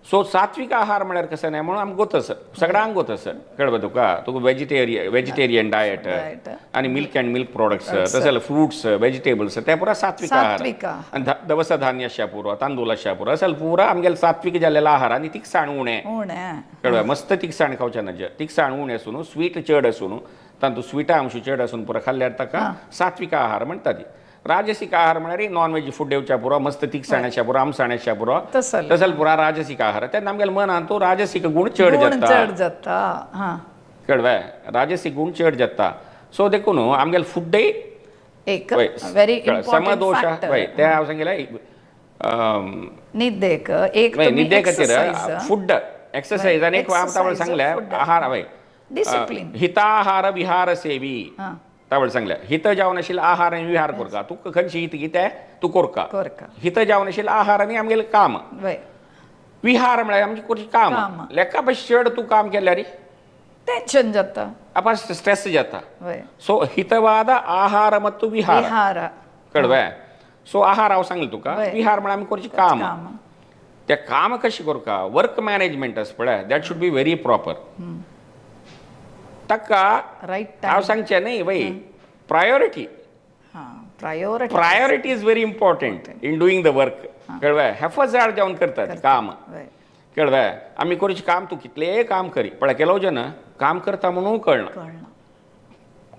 S2: So सात्विक आहार म्हळ्यार कसं नाही म्हणून आमकां गोत आसा, सगळ्यांक गोत आसा, कळ्ळें तुका? तुका वेजिटेरियन डायट
S1: Diet.
S2: आनी मिल्क अँड मिल्क प्रोडक्ट्स, तशें जाल्यार फ्रुट्स, वेजिटेबल्स, ते पुरा सात्विक आहार.
S1: सात्विक आहार.
S2: आनी दवस धान्य आशा पुरो, तांदूळ आशा पुरो, अशें पुरा आमगेले सात्विक जाल्लेलो आहार. आनी तिखसाण उणें.
S1: उणें.
S2: कळ्ळें? मस्त तिखसाण खावचें ना, तिखसाण उणें आसून, स्वीट चड आसून, तातूंत स्विटा अंश चड आसून पुरो खाल्ल्यार ताका सात्विक आहार म्हणटा ती. राजसीक आहार म्हळ्यार नॉन वेज फूड येवच्या पुरो, मस्त तिखसाण आशा पुरो, आमसाण आशा पुरो,
S1: तसले.
S2: तसले पुरा राजसीक आहार. तेन्ना आमगेल्या मनान तो राजसीक गुण चड
S1: गुण
S2: जाता.
S1: चड जाता, हां.
S2: कळ्ळें? राजसीक गुण चड जाता. सो देखून आमगेले फुडय
S1: एक व्हेरी इम्पॉर्टंट
S2: समदोश.
S1: फॅक्टर.
S2: वय, ते हांव सांगलें.
S1: निद्देक एक
S2: वय,
S1: तुमी
S2: निद्दे खातीर
S1: एक्सरसाइज,
S2: फूड, एक्सरसाइज आनी एक हांव तावळ
S1: एक्सरसाइज,
S2: सांगलें
S1: food.
S2: आहार, वय.
S1: डिसिप्लीन.
S2: हिताहार विहार सेवी.
S1: हां.
S2: तावळ सांगलें, हित जावन आशिल्लें आहार आनी विहार करका. तुका खंयची हित कितें तूं करका.
S1: करका.
S2: हित जावन आशिल्लें आहार आनी आमगेलें काम. विहार म्हळ्यार आमचें करचें काम.
S1: काम.
S2: लेखा पयस चड तूं काम केल्यार
S1: टेन्शन जाता.
S2: आपा स्ट्रेस जाता. सो हितवाद आहार ಮತ್ತು विहार.
S1: विहार.
S2: कळवें? सो आहार हांव सांगलें तुका. विहार म्हळ्यार आमी करचें काम.
S1: काम.
S2: ते काम कशें करका, वर्क मॅनेजमेंट आसा पळय, that should be very proper. ताका
S1: रायट.
S2: हांव सांगचें न्ही वय, प्रायोरिटी.
S1: हां, priority.
S2: Priority is very important in doing the work. कळवें? हेफाजाड जावन करतात काम. कळवें? आमी करचें काम, तूं कितलेंय काम करी पळय, केलो जन काम करता म्हणून कळना.
S1: कळना.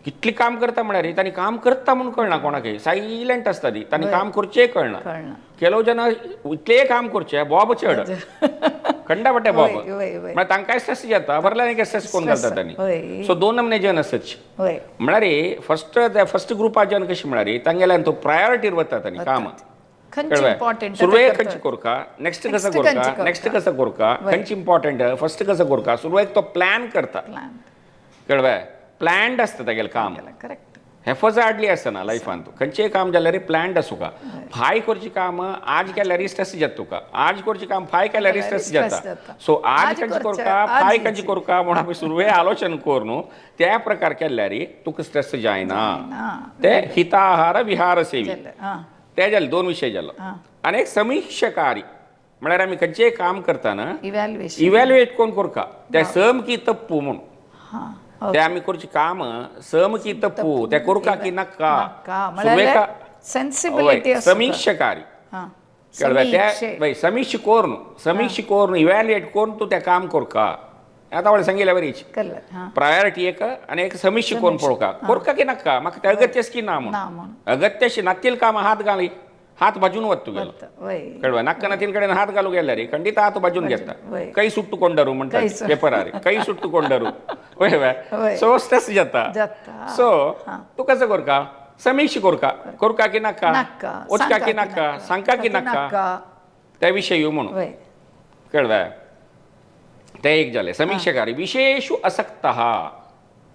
S2: कितलें काम करता म्हळ्यार तांणी काम करता म्हणून कळना कोणाकय, सायलंट आसता ती, तांणी काम करचें कळना.
S1: कळना.
S2: केलो जन इतलें काम करचें, बॉब चड खंडा पट्टे बॉब.
S1: वय, वय, वय.
S2: म्हळ्यार तांकांय स्ट्रेस जाता, भरल्यान स्ट्रेस कोण घालता तांणी. सो दोन नमने जन आसच. म्हळ्यार फर्स्ट फर्स्ट ग्रुपा जन कशें म्हळ्यार तांगेल्यान तो प्रायोरिटीर वता तांणी काम.
S1: खंयची इम्पॉर्टंट.
S2: सुरवेक खंयची करका, नेक्स्ट कसं
S1: Next
S2: करका,
S1: खंयची
S2: नेक्स्ट
S1: करका.
S2: कसं करका, खंयची इम्पॉर्टंट फर्स्ट कसं करका, सुरवेक तो प्लॅन करता.
S1: प्लॅन.
S2: कळवें? प्लॅन्ड आसता तागेलें काम.
S1: करेक्ट.
S2: हेफाजाडली आसना लायफान. तूं खंयचेय काम जाल्यार प्लॅन्ड आसूं का. फाय करचें काम आज केल्यार स्ट्रेस जाता तुका, आज करचें काम फाय केल्यार स्ट्रेस
S1: stress
S2: जाता.
S1: जाता.
S2: सो आज
S1: आज
S2: खंयचें
S1: करचें,
S2: करका,
S1: आज
S2: फाय खंयचें
S1: easy.
S2: करका म्हूण आमी सुरवे आलोचन करून त्या प्रकार केल्यार तुका स्ट्रेस जायना. ते हिताहार विहार सेवी.
S1: हां.
S2: ते जाले दोन विशय जालो. आनी एक समिक्षकारी म्हळ्यार आमी खंयचेय काम करतना
S1: इव्हॅल्युएशन.
S2: इव्हॅल्युएट कोण करका, ते समकी तप्पू म्हूण. ते आमी करचें काम समकी तप्पू, ते करका की नाका.
S1: नाका म्हळ्यार सेन्सिबिलिटी आसता.
S2: समिक्षकारी.
S1: हां.
S2: कळ्ळें? ते
S1: समीक्षे.
S2: वय, समीक्ष करून, समीक्ष करून, इव्हॅल्युएट करून तूं तें काम करका. आतां वळें सांगिल्लें बरीच.
S1: कळ्ळें, हां.
S2: प्रायोरिटी एक आनी एक समीक्ष करून पळोवका, करका की नाका, म्हाका तें अगत्यश की ना
S1: ना
S2: म्हूण.
S1: म्हूण.
S2: अगत्यशी नातील काम हात घाली, हात भाजून वत तुगेलो. कळ्ळें? नाक्का नातील कडेन हात घालू गेल्यार खंडीत हात भाजून घेता. कै सुट्टू कोंडरू म्हणटा पेपरार, कै सुट्टू कोंडरू. वय. वय, सो स्ट्रेस जाता.
S1: जाता.
S2: सो तूं कसो करका, समीक्ष करका, करका की नाका,
S1: नाका,
S2: वचका की नाका, सांगका की नाका, त्या विशय म्हणून. कळ्ळें? तें एक जालें समिक्षकारी. विशेशु असक्तः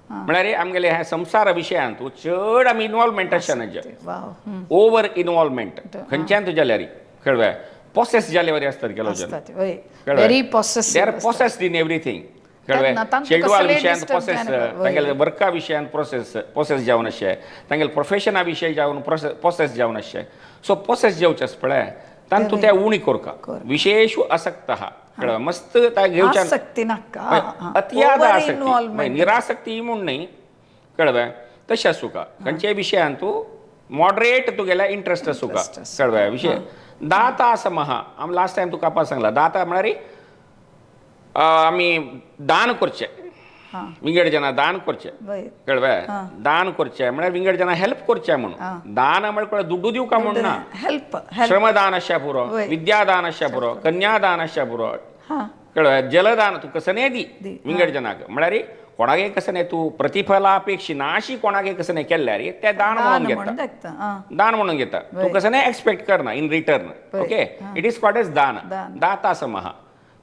S2: म्हळ्यार आमगेले ह्या संवसारा विशयांत चड आमी इनवॉल्वमेंट आसना.
S1: वाव.
S2: ओवर इनवॉल्वमेंट खंयच्यान जाल्यार, कळ्ळें? पॉसेस जाले वरी आसतात केलो जन.
S1: आसतात, वय, very
S2: they are
S1: possessive.
S2: Possessed in everything. कळ्ळें?
S1: तेन्ना तांकां
S2: चेडवाल
S1: कसलें
S2: विशयांत
S1: disturb
S2: process,
S1: जायना, वय.
S2: तांगेले वर्का विशयांत प्रोसेस प्रोसेस जावन आशें, तांगेले प्रोफेशना विशय जावन प्रोसेस प्रोसेस जावन आशें. सो प्रोसेस जावचें आसा पळय, तांतूत ते उणी करका. विशेशु असक्तः, कळ्ळें? मस्त ता घेवच्या.
S1: आसक्ती नाका.
S2: अतियाद
S1: Over
S2: आसक्ती
S1: involvement.
S2: निरासक्ती म्हूण न्ही. कळ्ळें? तशें आसूं का, खंयच्याय विशयान तूं मॉडरेट तुगेल्या इंट्रस्ट आसूं का.
S1: Interest आसूं.
S2: कळ्ळें? विशय दाता समः, आमी लास्ट टायम तुका सांगला, दाता म्हळ्यार आमी दान करचें. विंगड जना दान करचें. कळ्ळें? दान करचें म्हळ्यार विंगड जना हेल्प करचें म्हणून. दान म्हळ्यार दुड्डू दिवका म्हूण ना.
S1: Help help.
S2: श्रमदान आशा पुरो, विद्यादान आशा पुरो, कन्यादान आशा पुरो. कळ्ळें? जलदान तूं कसं दी
S1: दी.
S2: विंगड जनाक, म्हळ्यार कोणाकय कसं न्ही तूं प्रतिफलापेक्षी नाशी कोणाकय कसं न्ही केल्यार तें दान म्हणून
S1: दान
S2: घेता.
S1: म्हणून दाखता, हां.
S2: दान म्हणून घेता. तूं कसं न्ही एक्सपेक्ट करना in return. Okay, it is called as दान.
S1: दान.
S2: दाता समः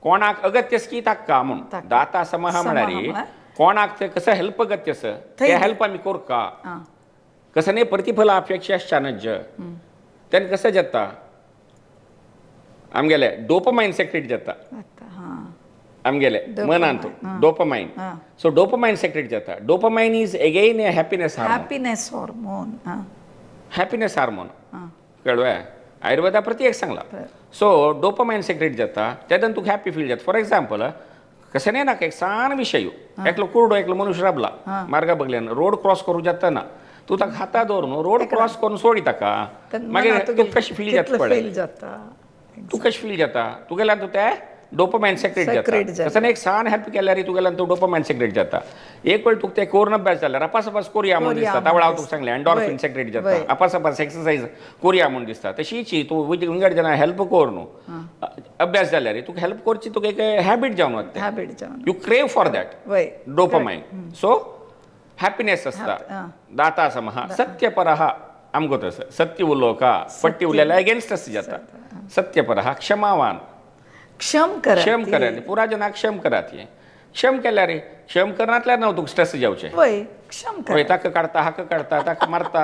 S2: कोणाक अगत्यस की ताका म्हूण.
S1: ताका.
S2: दाता समः
S1: समः
S2: म्हळ्यार
S1: म्हळ्यार?
S2: कोणाक ते कसं हेल्प अगत्यस, ते हेल्प आमी करका. कसं न्ही प्रतिफलापेक्षा नज्ज. तेन्ना कसं जाता, आमगेले डोपमायन सेक्रेट जाता.
S1: जाता, हां.
S2: आमगेले मनांत डोपमायन. सो डोपमायन सेक्रेट जाता. Dopamine is again a happiness hormone.
S1: Happiness hormone, हां.
S2: Happiness hormone.
S1: हां.
S2: कळ्ळें? आयुर्वेदा प्रति एक सांगला. सो डोपामाइन सेक्रेट जाता तेदन तुका हॅपी फील जाता. फॉर एग्जाम्पल, कशें नाही ना, एक सान विशय, एकलो कुरडो एकलो मनुष्य राबला मार्गा बगल्यान, रोड क्रॉस करू जातना तूं ताका हाता दवरून रोड क्रॉस करून सोडी ताका, मागीर तुका कशें फील जाता पळय.
S1: फील जाता.
S2: तूं कशें फील जाता तुगेल्यान तूं ते डोपामाइन सेक्रेट
S1: Secrete
S2: जाता.
S1: जाता.
S2: तशें एक सान हेल्प केल्यार तुगेल्यान तूं डोपामाइन सेक्रेट जाता. एक वेळ तुका तें करून अभ्यास जाल्यार अपास अपास कोरया म्हूण
S1: कोरया
S2: दिसता.
S1: म्हूण
S2: तावळ हांव तुका
S1: दिसता.
S2: सांगलें, एन्डॉर्फिन सेक्रेट जाता. अपास अपास एक्सरसाइज कोरया म्हूण दिसता. तशीच तूं विंगड जाणां हेल्प कर न्हू अभ्यास जाल्यार तुका हेल्प करची तुका एक हॅबीट जावन वता.
S1: हॅबीट जावन.
S2: You crave for that dopamine. So happiness आसता. दाता समः सत्यपरः आमगो तसं सत्य उलोवका पट्टी उलयल्यार अगेन्स्ट आसता जाता. सत्यपरः क्षमावान.
S1: क्षम करा.
S2: क्षम करात पुरा जनाक क्षम करात. हे क्षम केल्यार रे, क्षम करनातल्यार ना तुका स्ट्रेस जावचें.
S1: वय, क्षम
S2: हय,
S1: करा.
S2: ताका काडता, हाका काडता, ताका मारता,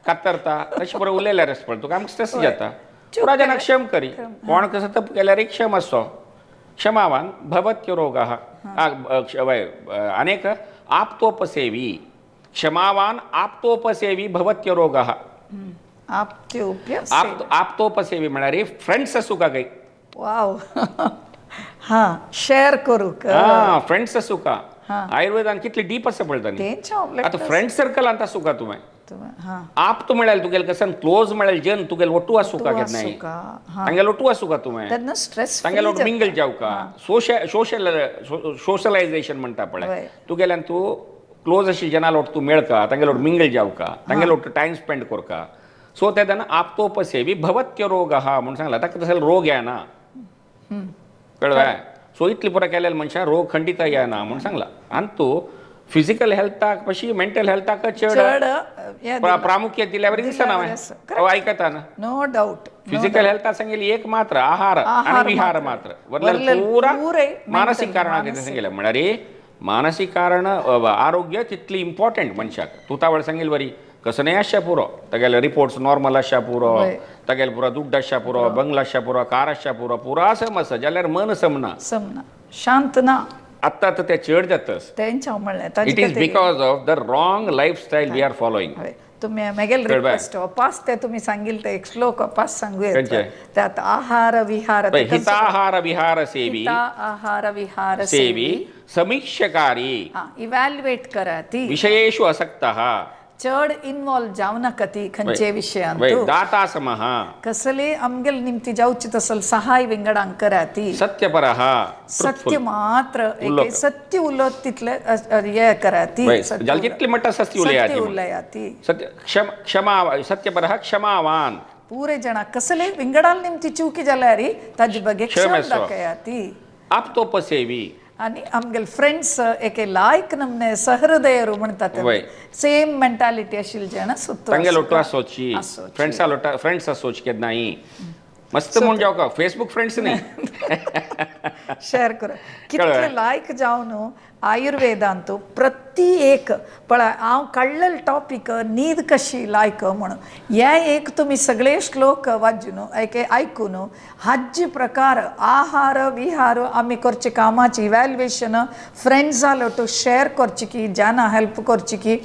S2: कातरता, तशें बरें उलयल्यार आसता पळय तुका आमकां स्ट्रेस जाता. पुरा जनाक क्षम करी. कोण कसो तप केल्यार एक क्षम आसचो. क्षमावान भवत्य रोगः. वय, अनेक आप्तोपसेवी. क्षमावान आप्तोपसेवी भवत्य रोगः.
S1: आप्त्योप्य.
S2: आप्तोपसेवी म्हळ्यार फ्रेंड्स आसूं का काही.
S1: वाव, हा, शेअर करूक.
S2: हा, फ्रेंड्स आसूं का. आयुर्वेदान कितली डीप आसा पळय तांणी.
S1: तेंच हांव
S2: आतां फ्रेंड सर्कलांत आसूं का तुवें.
S1: हा.
S2: आप्त म्हळ्यार तुगेले कसन क्लोज म्हळ्यार जन तुगेले ಒಟ್ಟು आसूं का केन्नाय.
S1: का, हा.
S2: तांगेले ಒಟ್ಟು आसूं का तुवें.
S1: तेन्ना स्ट्रेस.
S2: तांगेले ಒಟ್ಟು मिंगल जावका. सोशल सोशलायझेशन म्हणटा पळय. तुगेल्यान तूं क्लोज अशी जनां लोट तूं मेळका, तांगेले ಒಟ್ಟು मिंगल जावका, तांगेले ಒಟ್ಟು टायम स्पेंड करका. सो तेन्ना आप्तोपसेवी भवत्य रोगः म्हूण सांगला. ताका तसो रोग येना, कळ्ळें? सो इतली पुरो केल्यार मनशाक रोग खंडीत येना म्हूण सांगला. आनी तूं फिजिकल हेल्थाक पशी मेंटल हेल्थाक चड
S1: चड हे
S2: प्रामुख्य दिल्यावर दिसना.
S1: दिल्यावर.
S2: आयकता ना.
S1: No doubt.
S2: फिजिकल हेल्थ सांगेली एक मात्र आहार
S1: आहार
S2: आणि विहार मात्र, वरलेलं
S1: वरलेलं
S2: पुरा
S1: पुरे
S2: मानसिक
S1: mental,
S2: कारणां कितें सांगेलें म्हळ्यार मानसीक कारण आरोग्य तितली इम्पॉर्टंट मनशाक. तूं तावळ सांगेल बरी कसं नाही आसच्या पुरो, तागेले रिपोर्ट्स नॉर्मल आसच्या पुरो, तागेले पुरो दुड्ड आसच्या पुरो, बंगला आसच्या पुरो, कार आसच्या पुरो, पुरा सम आसा जाल्यार मन समना.
S1: समना, शांत ना.
S2: आत्तां आतां तें चड जाता.
S1: तेंच हांव म्हणलें.
S2: It is because of the wrong lifestyle we are following.
S1: हय, तुम्ही मेगेल
S2: कळ्ळें?
S1: रिक्वेस्ट अपास ते तुम्ही सांगील ते एक श्लोक अपास सांगू येता.
S2: खंयचे?
S1: त्यात आहार विहार ते
S2: हिताहार विहार सेवी.
S1: हिता आहार विहार
S2: सेवी समीक्षकारी.
S1: हा, इव्हॅल्युएट करा ती.
S2: विषयेषु असक्तः.
S1: चड इन्वॉल्व जावं नाका ती खंयचे विशयांत.
S2: दाता समः.
S1: कसले आमगेल निमती जावची तसल सहाय विंगडांक करा ती.
S2: सत्यपरः.
S1: सत्य मात्र एक सत्य उलत तितले हे करा ती. सत्य
S2: जाल्यार कितले म्हणटा सत्य उलयात.
S1: सत्य उलयाती.
S2: सत्य क्षम क्षमा सत्यपरः क्षमावान.
S1: पुरे जण कसले विंगडाल निमती चुकी जाल्यार ताजे बगे क्षम
S2: क्षमेस्व.
S1: दाखयाती.
S2: आप्तोपसेवी.
S1: आणि आमगेले फ्रेंड्स एके लायक नमने सहृदयರು म्हणतात, सेम मेंटॅलिटी आशिल्ले जण सुत्तो.
S2: तांगेलो ಒಟ್ಟು आसोची.
S1: आसोची.
S2: फ्रेंड्सा लोटा फ्रेंड्स आसोची केन्नाय मस्त म्हूण जावका. फेसबूक फ्रेंड्स न्ही.
S1: शेअर करा कितले लायक जावन आयुर्वेदांत प्रति एक पळय हांव काडलेले टॉपीक न्हीद कशी लायक म्हणून हे एक तुमी सगळे श्लोक वाजून एक आयकून हाजी प्रकार आहार विहार आमी करचे कामाची इव्हॅल्युएशन फ्रेंड्सा लोटू शेअर करची की जाना हेल्प करची की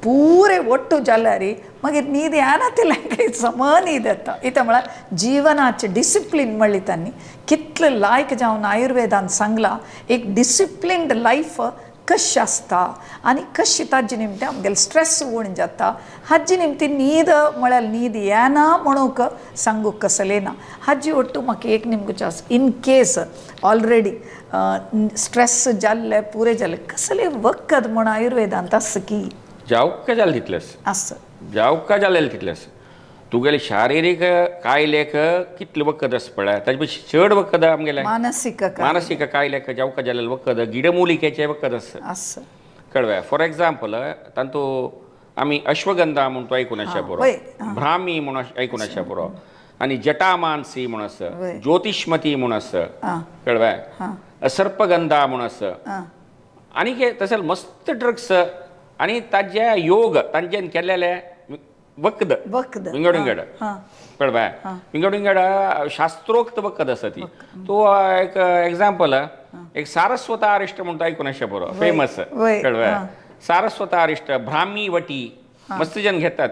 S1: पुरे ಒಟ್ಟು जाल्यार मागीर न्हीद येना तितलें सम न्हीद येता. इतें म्हळ्यार जिवनाचें डिसिप्लीन म्हणली तांणी कितलें लायक जावन आयुर्वेदान सांगलां एक डिसिप्लिन्ड लायफ कशें आसता आनी कशी ताजे निमतान आमगेले स्ट्रेस उण जाता. हाजे निमती न्हीद म्हळ्यार न्हीद येना म्हणूंक सांगूंक कसलें ना. हाजी ಒಟ್ಟು म्हाका एक निमगुचें आसा, इन केस ऑलरेडी स्ट्रेस जाल्ले पुरे जाल्ले कसलें वखद म्हूण आयुर्वेदांत आसा की?
S2: जावका जालें तितलेंच.
S1: आसा.
S2: जावका जालें तितलेंच. तुगेले शारिरीक कायलेक कितलें वखद आसा पळय ताजे पेक्षा चड वखद आमगेलें
S1: मानसीक
S2: मानसीक कायलेक जावका जालेलें वखद गिडमुलिकेचें वखद आसा.
S1: आसा.
S2: कळ्ळें? फॉर एग्जाम्पल, तांतू आमी अश्वगंधा म्हूण तो आयकून आसा पुरो, ब्राह्मी म्हूण आयकून आसा पुरो, आनी जटामानसी म्हूण आसा, ज्योतिष्मती म्हूण आसा, कळ्ळें? सर्पगंधा म्हूण आसा, आनी हे तशें मस्त ड्रग्स आनी ताजे योग तांच्यान केल्लेले वखद.
S1: वखद.
S2: विंगड विंगड, कळ्ळें? विंगड विंगड शास्त्रोक्त वखद आसा ती. तो एक एग्जाम्पल, एक सारस्वतारिश्ट म्हणटा आयकून आसा पुरो, फेमस, कळ्ळें? सारस्वतारिश्ट, ब्राह्मी वटी मस्त जण घेतात,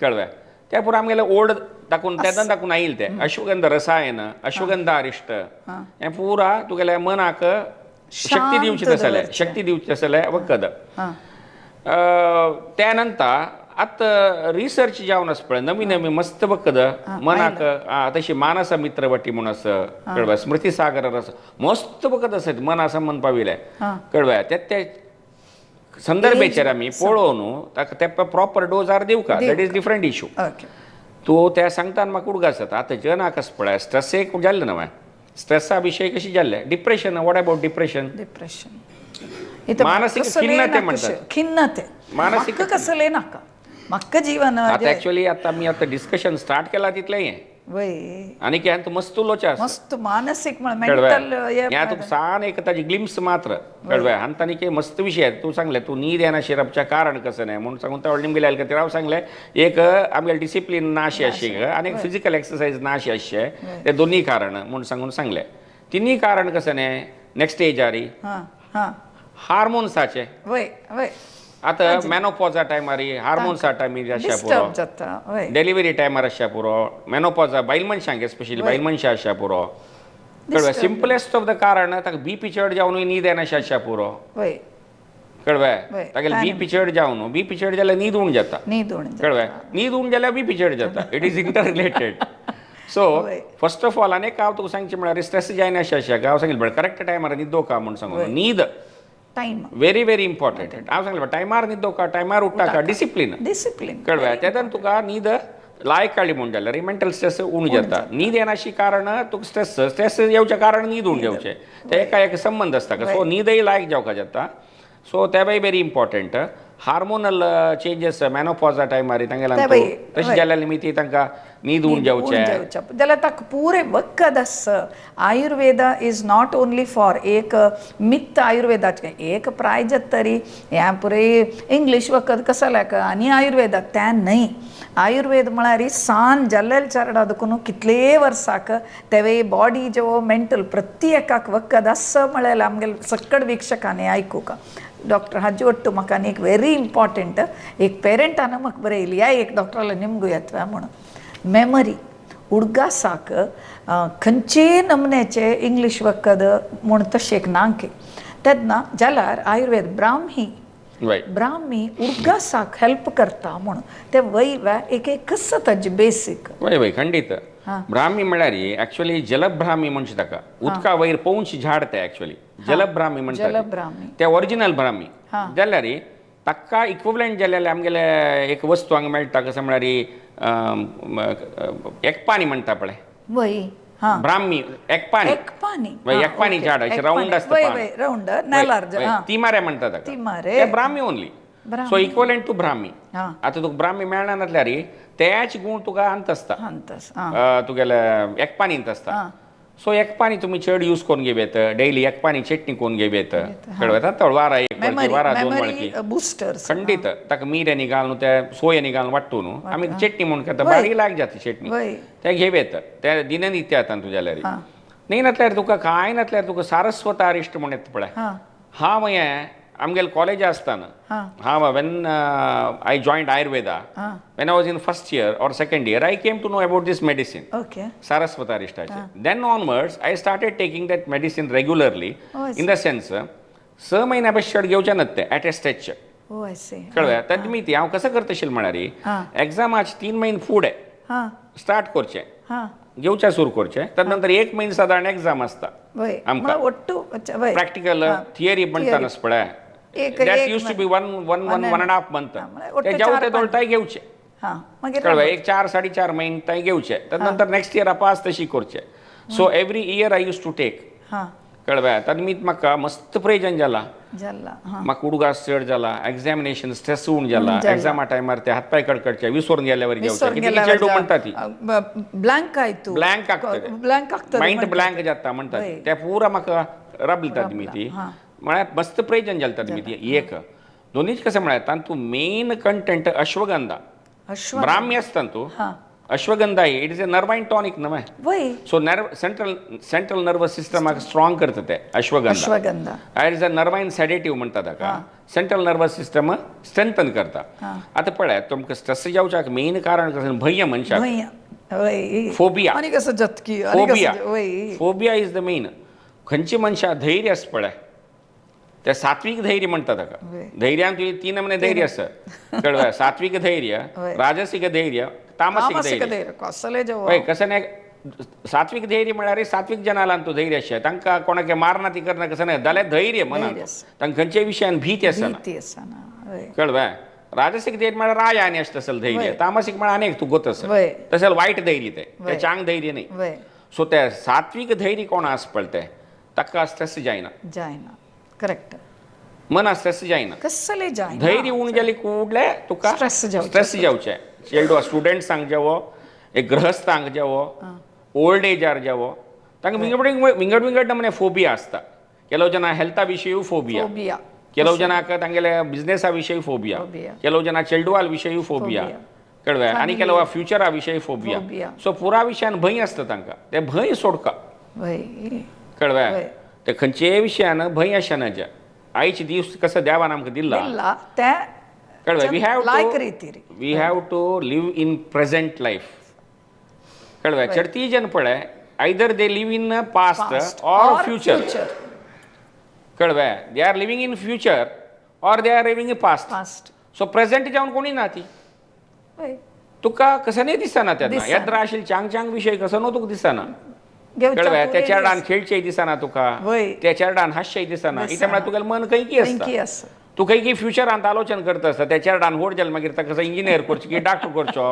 S2: कळ्ळें? त्या पुरा आमगेले ओल्ड दाखोवन तेन्ना दाखोवन आयिल्लें तें अश्वगंध रसायन, अश्वगंध अरिश्ट हें पुरा तुगेल्या मनाक शक्ती दिवची तसलें, शक्ती दिवची तसलें वखद. त्या नंतर आतां रिसर्च जावन आसा पळय, नवी नवी मस्त वखद मनाक, तशी मानस मित्रवटी म्हूण आसा, कळ्ळें, स्मृती सागर आसा, मस्त वखद आसा मना संबंद पाविल्लें, कळ्ळें. ते ते संदर्भेचेर आमी पळोवन ताका ते proper डोजार दिवका, that is different issue. तूं त्या सांगता म्हाका उडगास जाता. आतां जनाक आसा पळय स्ट्रेस एक जाल्लें नवें, स्ट्रेसा विशय कशी जाल्ले, depression, what about depression?
S1: Depression.
S2: मानसीक खिन्नते म्हणतात.
S1: खिन्नते.
S2: मानसीक
S1: म्हाका कसले नाका, म्हाका जीवन.
S2: आतां एक्चुअली आतां आमी आतां डिस्कशन स्टार्ट केलां तितलें हें. आनी हें तूं मस्त उलोवचें आसा.
S1: मस्त मानसीक मेंटल.
S2: हें तुका सान एक ताजी ग्लिम्स मात्र, कळ्ळें. आनी ताणी मस्त विशय तूं सांगलें, तूं न्हीद येना शिरपचें कारण कसं न्हय म्हूण सांगून त्या निमगेले आयले खातीर हांव सांगलें, एक आमगेलें डिसिप्लीन नाशें आशिल्लें आनी एक फिजिकल एक्सरसायज नाशें आसचें, ते दोनूय कारण म्हूण सांगून सांगलें. तिनूय कारण कसं न्हय नेक्स्ट एजारी हार्मोन्साचे.
S1: वय वय
S2: आतां मेनोपॉजा टायमार हार्मोन्सा टायमार आसच्या पुरो,
S1: डिस्टर्ब जाता, वय.
S2: डिलिव्हरी टायमार आसच्या पुरो, मेनोपॉजा बायल मनशांक एस्पेशली बायल मनशां आसच्या पुरो, कळ्ळें. सिंपलेस्ट ऑफ the कारण ताका बीपी चड जावन न्हीद येनाशें आसच्या पुरो. कळ्ळें, तागेले बीपी चड जावन, बीपी चड जाल्यार न्हीद उण जाता.
S1: न्हीद उण.
S2: कळ्ळें, न्हीद उण जाल्यार बीपी चड जाता, it is inter related. So first of all आनी हांव तुका सांगचें म्हळ्यार स्ट्रेस जायना अशें आसच्या हांव सांगिल्लें करेक्ट टायमार न्हिदोका म्हूण सांगून, न्हीद
S1: टायम
S2: व्हेरी व्हेरी इम्पॉर्टंट. हांव सांगलें टायमार न्हिदोका, टायमार उठ्ठाका, डिसिप्लीन.
S1: डिसिप्लीन.
S2: कळ्ळें, तेन्ना तुका न्हीद लायक काडली म्हूण जाल्यार मेंटल स्ट्रेस उण जाता. न्हीद येनाशी कारण तुका स्ट्रेस, स्ट्रेस येवचें कारण न्हीद उण जावचें, ते एका एक संबंद आसता. सो न्हीदय लायक जावका जाता. सो ते बाय व्हेरी इम्पॉर्टंट. हार्मोनल चेंजीस मेनोपॉजा टायमार तांगेल्या तशें जाल्यार निमित्ती तांकां न्हीद उण जावचें
S1: जाल्यार ताका पुरे वखद आसा. Ayurveda is not only for एक मिथ, आयुर्वेदाचें एक प्रायजत तरी हें पुरे इंग्लीश वखद कसल्याक आनी आयुर्वेदा तें न्हय. आयुर्वेद म्हळ्यार सान जाल्लेल चरडा देखून कितले वर्साक तेवे बॉडी जो मेंटल प्रति एकाक वखद आसा म्हळ्यार आमगेले सक्कड वीक्षकांनी आयकुका. डॉक्टर हाजे ಒಟ್ಟು म्हाका आनी एक व्हेरी इम्पॉर्टंट एक पेरंटान म्हाका बरयली या एक डॉक्टराला निमगू येता म्हणून, मेमरी उडगासाक खंयचेय नमुन्याचे इंग्लीश वखद म्हूण तशें एक नाके तेन्ना जाल्यार आयुर्वेद ब्राह्मी ब्राह्मी उडगासाक हेल्प करता म्हणून ते वय वा एक एक कसं ताजी बेसीक.
S2: वय वय खंडीत. ब्राह्मी म्हळ्यार एक्चुअली जलब्राह्मी म्हणचे ताका, उदका वयर पोवची झाड ते एक्चुअली जलब्राह्मी म्हणटात ते ओरिजिनल ब्राह्मी जाल्यार ताका इक्विवलंट जाल्यार आमगेले एक वस्तू हांगा मेळटा, कसं म्हळ्यार एकपानी म्हणटा पळय.
S1: वय
S2: ब्राह्मी एकपानी.
S1: एकपानी.
S2: एकपानी झाड अशें रावंड आसता.
S1: रावंड नेलार.
S2: तिमारे म्हणटा ताका,
S1: तिमारे.
S2: Brahmi only, so equivalent to Brahmi. आतां तुका ब्राह्मी मेळना नासल्यार तेच गूण तुका अंत आसता तुगेले एकपानींत आसता. सो एकपानी तुमी चड यूज करून घेवं येता, डेली एकपानी चटणी करून घेवं येता, कळ्ळें. वारा एक वळखी, वारा दोन वळखी.
S1: बुस्टर्स.
S2: खंडीत ताका मिऱ्यांनी घालून त्या सोयांनी घालून वांट्टू न्हू आमी चटणी म्हूण खाता, बारीक लायक जाता चटणी, ते घेवं येता ते दिननित्य आतां तुज्या जाल्यार. न्ही नासल्यार तुका कांय नासल्यार तुका सारस्वत अरिश्ट म्हूण येता पळय. हांव हें आमगेले कॉलेज आसतना, हांव when I joined Ayurveda, when I was in first year or second year, I came to know about this medicine. Saraswat अरिश्टाचे. Then onwards I started taking that medicine regularly, in the sense 6 म्हयन्या पेक्षा चड घेवचें ना ते eight ए stretch. कळ्ळें. तेन्ना मी ती हांव कसं करतशील म्हळ्यार एग्जामाच 3 म्हयने फुडें स्टार्ट करचें, घेवचें सुरू करचें, तर नंतर 1 म्हयनो सादारण एग्जाम आसता आमकां, प्रॅक्टिकल थियरी म्हणटा न्हू पळय, that used to be one one one one and half month, ते जावं ते दोळटाय घेवचे, कळ्ळें, एक 4 4.5 म्हयने तांय घेवचे, तर नंतर नेक्स्ट इयर पास तशी करचे. So every year I used to take, कळ्ळें. तर निमित्त म्हाका मस्त प्रयोजन जाला, म्हाका उडगास चड जाला, एग्जामिनेशन स्ट्रेस उण जाला, एग्जामा टायमार ते हातपाय कडकडचे विसरून गेल्यावर घेवचे, कितें चेडू म्हणटा ती
S1: ब्लँक आयतू
S2: ब्लँक आसता,
S1: ब्लँक आसता,
S2: मायंड ब्लँक जाता म्हणटा ते पुरा म्हाका राबलता ती, म्हळ्यार मस्त प्रयोजन जाता ती. एक दोनीच कसं म्हळ्यार तातूंत मेन कंटेंट अश्वगंधा, ब्राह्मी आसता तूं Ashwagandha it is a nervine tonic न्हय.
S1: वय.
S2: So nerve central central nervous सिस्टमाक स्ट्रॉंग करता ते ashwagandha.
S1: Ashwagandha.
S2: It is a nervine sedative म्हणटा ताका. सेंट्रल नर्वस सिस्टम स्ट्रेंथन करता. आतां पळय, तुमकां स्ट्रेस जावच्याक मेन कारण कसलें? भंय मनशाक.
S1: भंय, वय.
S2: फोबिया.
S1: आनी कसं जतकी आनी
S2: फोबिया.
S1: कसं, वय.
S2: Phobia is the main. खंयच्या मनशाक धैर्य आसा पळय, ते सात्वीक धैर्य म्हणटा ताका.
S1: वय.
S2: धैर्यान तुवें तीन नमने धैर्य आसा, कळ्ळें? सात्वीक धैर्य,
S1: वय.
S2: राजसीक धैर्य, तामसीक
S1: तामसीक
S2: धैर्य.
S1: धैर्य कसलें जेवण.
S2: हय, कसं नाही, सात्विक धैर्य म्हळ्यार सात्विक जनालान तो धैर्य आसता. तांकां कोणाक मारना ती करना, कसं नाही जाल्यार धैर्य मनान.
S1: धैर्य आसा.
S2: तांकां खंयच्याय विशयान भीती आसना.
S1: भीती आसना, वय.
S2: कळ्ळें? राजसीक धैर्य म्हळ्यार राजा आनी आसता तसलें धैर्य.
S1: वय.
S2: तामसीक म्हळ्यार आनी एक तूं गोत आसा
S1: वय.
S2: तशें वायट धैर्य तें.
S1: वय.
S2: तें चांग धैर्य न्ही.
S1: वय.
S2: सो ते सात्वीक धैर्य कोण आसा पळय तें, ताका स्ट्रेस जायना.
S1: जायना, करेक्ट.
S2: मना स्ट्रेस जायना.
S1: कसलें जायना.
S2: धैर्य उण जाली कूडले तुका
S1: Stress जावचें.
S2: स्ट्रेस जावचें. चेडवा स्टुडंट्सांक जावो, एक गृहस्थांक जावो, ओल्ड एजार जावो, तांकां विंगड विंगड विंगड विंगड नमने फोबिया आसता. ಕೆಲವು ಜನ हेल्था विशयी फोबिया.
S1: फोबिया.
S2: ಕೆಲವು ಜನಕ್ಕೆ तांगेले बिझनेसा विशयी फोबिया.
S1: फोबिया.
S2: ಕೆಲವು ಜನ चेडवाल विशयी फोबिया.
S1: फोबिया.
S2: कळ्ळें? आनी ಕೆಲವು फ्युचरा विशयी फोबिया.
S1: फोबिया.
S2: सो पुरा विशयान भंय आसता तांकां, ते भंय सोडका.
S1: वय.
S2: कळ्ळें?
S1: वय.
S2: ते खंयचेय विशयान भंय आसना. ज्या आयचे दीस कसो देवान आमकां दिला.
S1: दिला त्या.
S2: कळ्ळें? We have
S1: like
S2: to
S1: retire.
S2: We have to live in present life. कळ्ळें? चडती जन पळय, either they live in past or future.
S1: Future.
S2: कळ्ळें? They are living in future or they are living in past.
S1: Past.
S2: So present जावन कोणी ना ती.
S1: वय.
S2: तुका कसं नाही दिसना त्यांना.
S1: दिसना.
S2: येद्रा आशिल्ले चांग चांग विशय कसो न्हू तुका दिसना.
S1: घेवच्या
S2: कळ्ळें? त्या
S1: पुरें.
S2: चेरडान खेळचेय दिसना तुका.
S1: वय.
S2: त्या चेरडान हांसचेय दिसना.
S1: दिसना.
S2: इतलें म्हळ्यार तुगेलें मन खंय की आसता.
S1: खंय आसा.
S2: तूं खंय की फ्युचरांत आलोचन करता आसता. त्या चेरडान व्हड जालें मागीर ताका कसो इंजिनियर करचें की डॉक्टर करचो.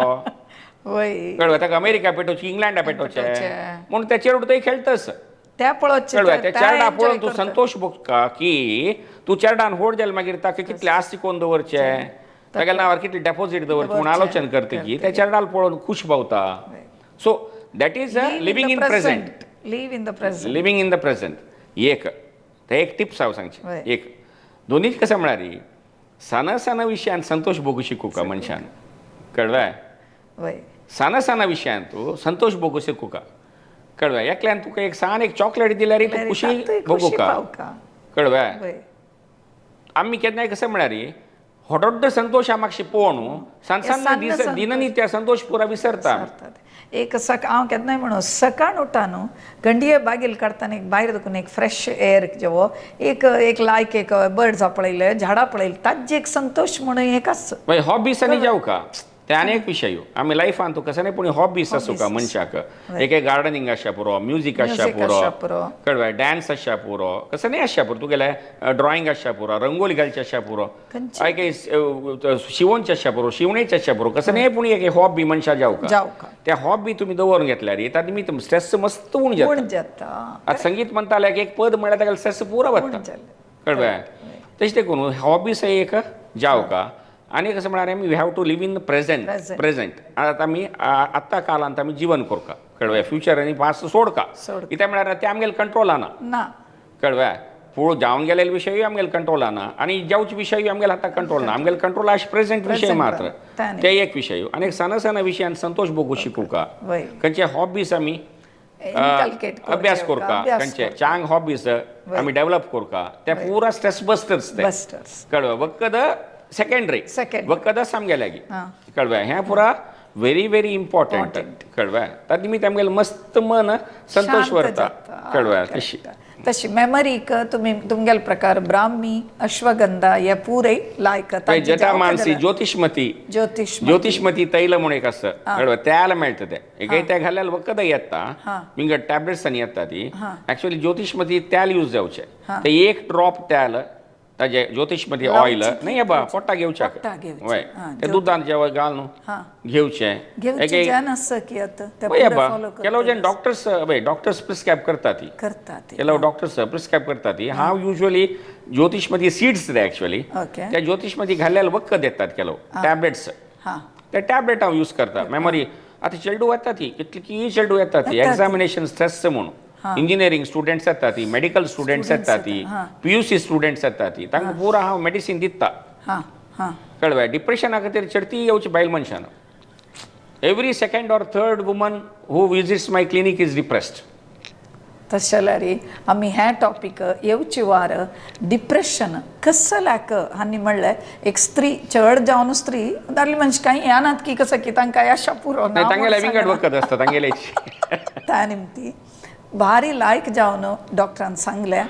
S1: वय.
S2: कळ्ळें? ताका अमेरिका पेटोवचें, इंग्लंडा पेटोवचें.
S1: पेटोवचें.
S2: म्हूण त्या चेडूं थंय खेळटस.
S1: त्या पळोवचें.
S2: कळ्ळें? त्या चेरडा पळोवन तूं
S1: करता.
S2: संतोश भोगता की तूं चेरडान व्हड जालें मागीर ताका कितलें आस शिकोवन दवरचें, तागेल्या नांवार कितली डेपोजीट दवरचें म्हूण आलोचन करता की त्या चेरडाल पळोवन खूश पावता. So that is living in present.
S1: Live in the present.
S2: Living in the present. एक ते एक टिप्स हांव सांगचें.
S1: वय.
S2: एक दोनीच कसं म्हळ्यार सान सान विशयान संतोश भोगू शिकूका मनशान. कळ्ळें?
S1: वय.
S2: सान सान विशयान तूं संतोश भोगू शिकूका. कळ्ळें? एकल्यान तुका एक सान एक चॉकलेट दिल्यार तूं खुशी
S1: तातूंय खुशी
S2: भोगूका.
S1: पावका.
S2: कळ्ळें?
S1: वय.
S2: आमी केन्नाय कसं म्हळ्यार होडोड्ड संतोश मातशें पळोवन सान सान
S1: सान
S2: दीस
S1: संतोश.
S2: दिननी त्या संतोश पुरा विसरता.
S1: विसरतात. एक सक हांव केन्नाय म्हणू, सकाळ उठा न्हू, गंडिये बागील काडटाना एक भायर दुखून एक फ्रेश एअर जेवो एक एक लायक एक बर्ड्सां पळयले, झाडां पळयली, ताजे एक संतोश म्हणून एक आस.
S2: मागीर हॉबीस आनी जावका ते आनी एक विशय. आमी लायफान तूं कसं नाही पूण हॉबीस आसूं का मनशाक. एक एक गार्डनिंग आसच्या पुरो, म्युजीक आसच्या
S1: Music
S2: पुरो.
S1: आसच्या पुरो.
S2: कळ्ळें? डान्स आसच्या पुरो, कसं नाही आसच्या पुरो, तुगेलें ड्रॉइंग आसच्या पुरो, रंगोली घालची आसच्या पुरो.
S1: खंयची?
S2: एक शिवोनचे आसच्या पुरो, शिवणेचे आसच्या पुरो, कसं नाही पूण एक हॉबी मनशा जावका.
S1: जावका.
S2: त्या हॉबी तुमी दवरून घेतल्यार तातूंत तुमी स्ट्रेस मस्त उण जाता.
S1: उण जाता.
S2: आतां संगीत म्हणटाले की एक पद म्हळ्यार ताका स्ट्रेस पुरो
S1: उण
S2: वता.
S1: जालें.
S2: कळ्ळें? तशें देखून हॉबीस एक जावका. आनी कसं म्हळ्यार आमी we have to live in present.
S1: Present.
S2: Present. आतां आमी आत्तां कालांत आमी जिवन करका. कळ्ळें? फ्युचर आनी पास्ट सोडका.
S1: सोडका.
S2: कित्याक म्हळ्यार ते आमगेले कंट्रोला ना.
S1: ना.
S2: कळ्ळें? पूण जावन गेलेले विशयूय आमगेले कंट्रोला ना आनी जावचे विशयूय आमगेले हाता कंट्रोल ना. आमगेले कंट्रोल आश प्रेझेंट विशय
S1: Present
S2: मात्र.
S1: ताणे.
S2: ते एक विशय. आनी एक सान सान विशयान संतोश भोगू शिकूका.
S1: वय.
S2: खंयचे हॉबीज आमी
S1: Inculcate करचे
S2: अभ्यास करका.
S1: अभ्यास
S2: खंयचे
S1: करका.
S2: चांग हॉबीज आमी डेव्हलप करका, ते पुरा स्ट्रेस बस्टर्स ते.
S1: बस्टर्स.
S2: कळ्ळें? वखद सेकंडरी.
S1: Secondary.
S2: वखदच आमगे लागीं.
S1: हां.
S2: कळ्ळें? हें पुरा व्हेरी व्हेरी इम्पॉर्टंट. कळ्ळें? तातूंत निमित्त आमगेलें मस्त मन संतोष
S1: शांत
S2: व्हरता.
S1: जाता.
S2: कळ्ळें? तशी.
S1: तशी मेमरीक तुमी तुमगेले प्रकार ब्राह्मी, अश्वगंधा हे पुरे लायक.
S2: जटा मानसी, ज्योतिषमती.
S1: ज्योतिष.
S2: ज्योतिषमती तैल म्हणून एक आसता. कळ्ळें? त्याला मेळटा तें. एक तें घाल्यार वखदां येता, विंगड टॅबलेट्सांनी येता ती. ऍक्च्युअली ज्योतिषमती तेल यूज जावचें. ते एक ड्रॉप तेल ताजे ज्योतिषमती ऑयल नाही बा पोटा घेवच्याक.
S1: पोटा घेवचें.
S2: वय.
S1: हां,
S2: ते दुधान जेव्हा घालून
S1: हां.
S2: घेवचें.
S1: घेवचें ज्यान आसा की आतां ते
S2: वय
S1: पुरे
S2: बा,
S1: फॉलो
S2: ಕೆಲವು जण डॉक्टर्स वय, डॉक्टर्स प्रिस्क्रायब करतात ती.
S1: करता ते.
S2: ಕೆಲವು डॉक्टर्स प्रिस्क्रायब करतात ती. हांव युजली ज्योतिषमती सीड्स ते ॲक्च्युअली. त्या ज्योतिषमती घाल्ल्याला वखद येतात ಕೆಲವು टॅबलेट्स. ते टॅबलेट हांव यूज करता मेमरी. आतां चेडूं येता ती, कितली चेडूं येता ती एग्जामिनेशन स्ट्रेस म्हणून. इंजिनियरींग स्टुडंट्स येता ती, मेडिकल स्टुडंट्स येता ती, पीयूसी स्टुडंट्स येता ती, तांकां पुरा हांव मेडिसीन दिता.
S1: हां हां
S2: कळ्ळें? डिप्रेशना खातीर चडती येवची बायल मनशान. Every second or third woman who visits my clinic is depressed.
S1: तशें जाल्यार आमी हें टॉपीक येवचे वार डिप्रेशन कसल्याक आनी म्हणल्यार एक स्त्री चड जावन स्त्री दादले मनशां कांय येनात की कसं की तांकां आशा पुरो ना
S2: नाही, तांगेले
S1: म्हूण
S2: विंगड
S1: सांगना.
S2: वखद आसता तांगेले.
S1: त्या निमती भारी लायक जावन डॉक्टरान सांगलें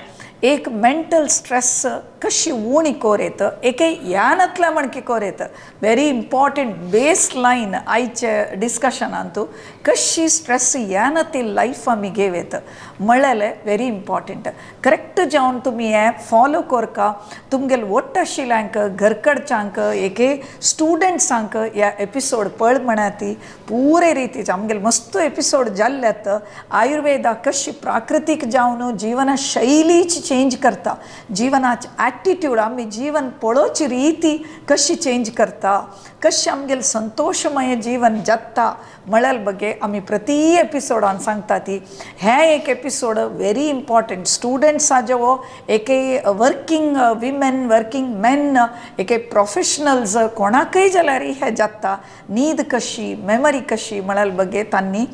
S1: एक मेंटल स्ट्रेस कशी उणी कोर येत एके यानतल्या म्हणकी कोर येत. व्हेरी इम्पॉर्टंट बेस लायन आयचे डिस्कशनांतू कशी स्ट्रेस यानती लायफ आमी घेव येत म्हळ्यार व्हेरी इम्पॉर्टंट. करेक्ट जावन तुमी हें फॉलो कोरका. तुमगेले वट्ट आशिल्ल्यांक, घरकडच्यांक, एके स्टुडंट्सांक ह्या एपिसोड पळ म्हणाती. पुरे रितीचे आमगेले मस्त एपिसोड जाल्ल्यात. आयुर्वेदा कशी प्राकृतीक जावन जीवन शैलीची चेंज करता, जिवनाचे ॲटिट्यूड, आमी जीवन पळोवची रीती कशी चेंज करता, कशें आमगेलें संतोशमय जीवन जगता म्हळ्यार बगे आमी प्रती एपिसोडान सांगता ती. हें एक एपिसोड व्हेरी इम्पॉर्टंट. स्टुडंट्साचे वो एके वर्किंग विमेन, वर्किंग मेन, एके प्रोफेशनल्स, कोणाकय जाल्यार हें जाता. न्हीद कशी, मेमरी कशी म्हळ्यार बगे तांणी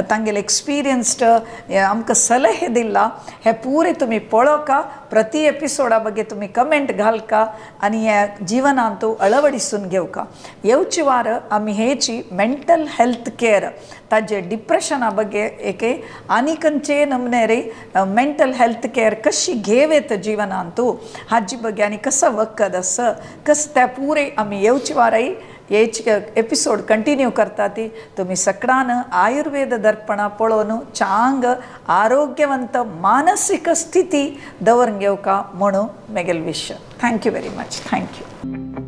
S1: तांगेले एक्सपिरियन्स्ड आमकां सलहे दिला. हे पुरे तुमी पळोवका. प्रती एपिसोडा बगे तुमी कमेंट घालका आनी ह्या जिवनांत अळवडिसून घेवका. येवचे वार आमी हेची मेंटल हेल्थ केअर, ताजे डिप्रेशना बगे एके आनी खंयचे नमने रे मेंटल हेल्थ केअर कशी घेवेत जिवनांत हाजी बगे आनी कसो वखद आसा कस त्या पुरे आमी येवचे वारय हेच एपिसोड कंटिन्यू करता ती. तुमी सकडान आयुर्वेद दर्पणा पळोवन चांग आरोग्यवंत मानसीक स्थिती दवरून घेवका म्हणून मेगेल wish. Thank you very much. Thank you.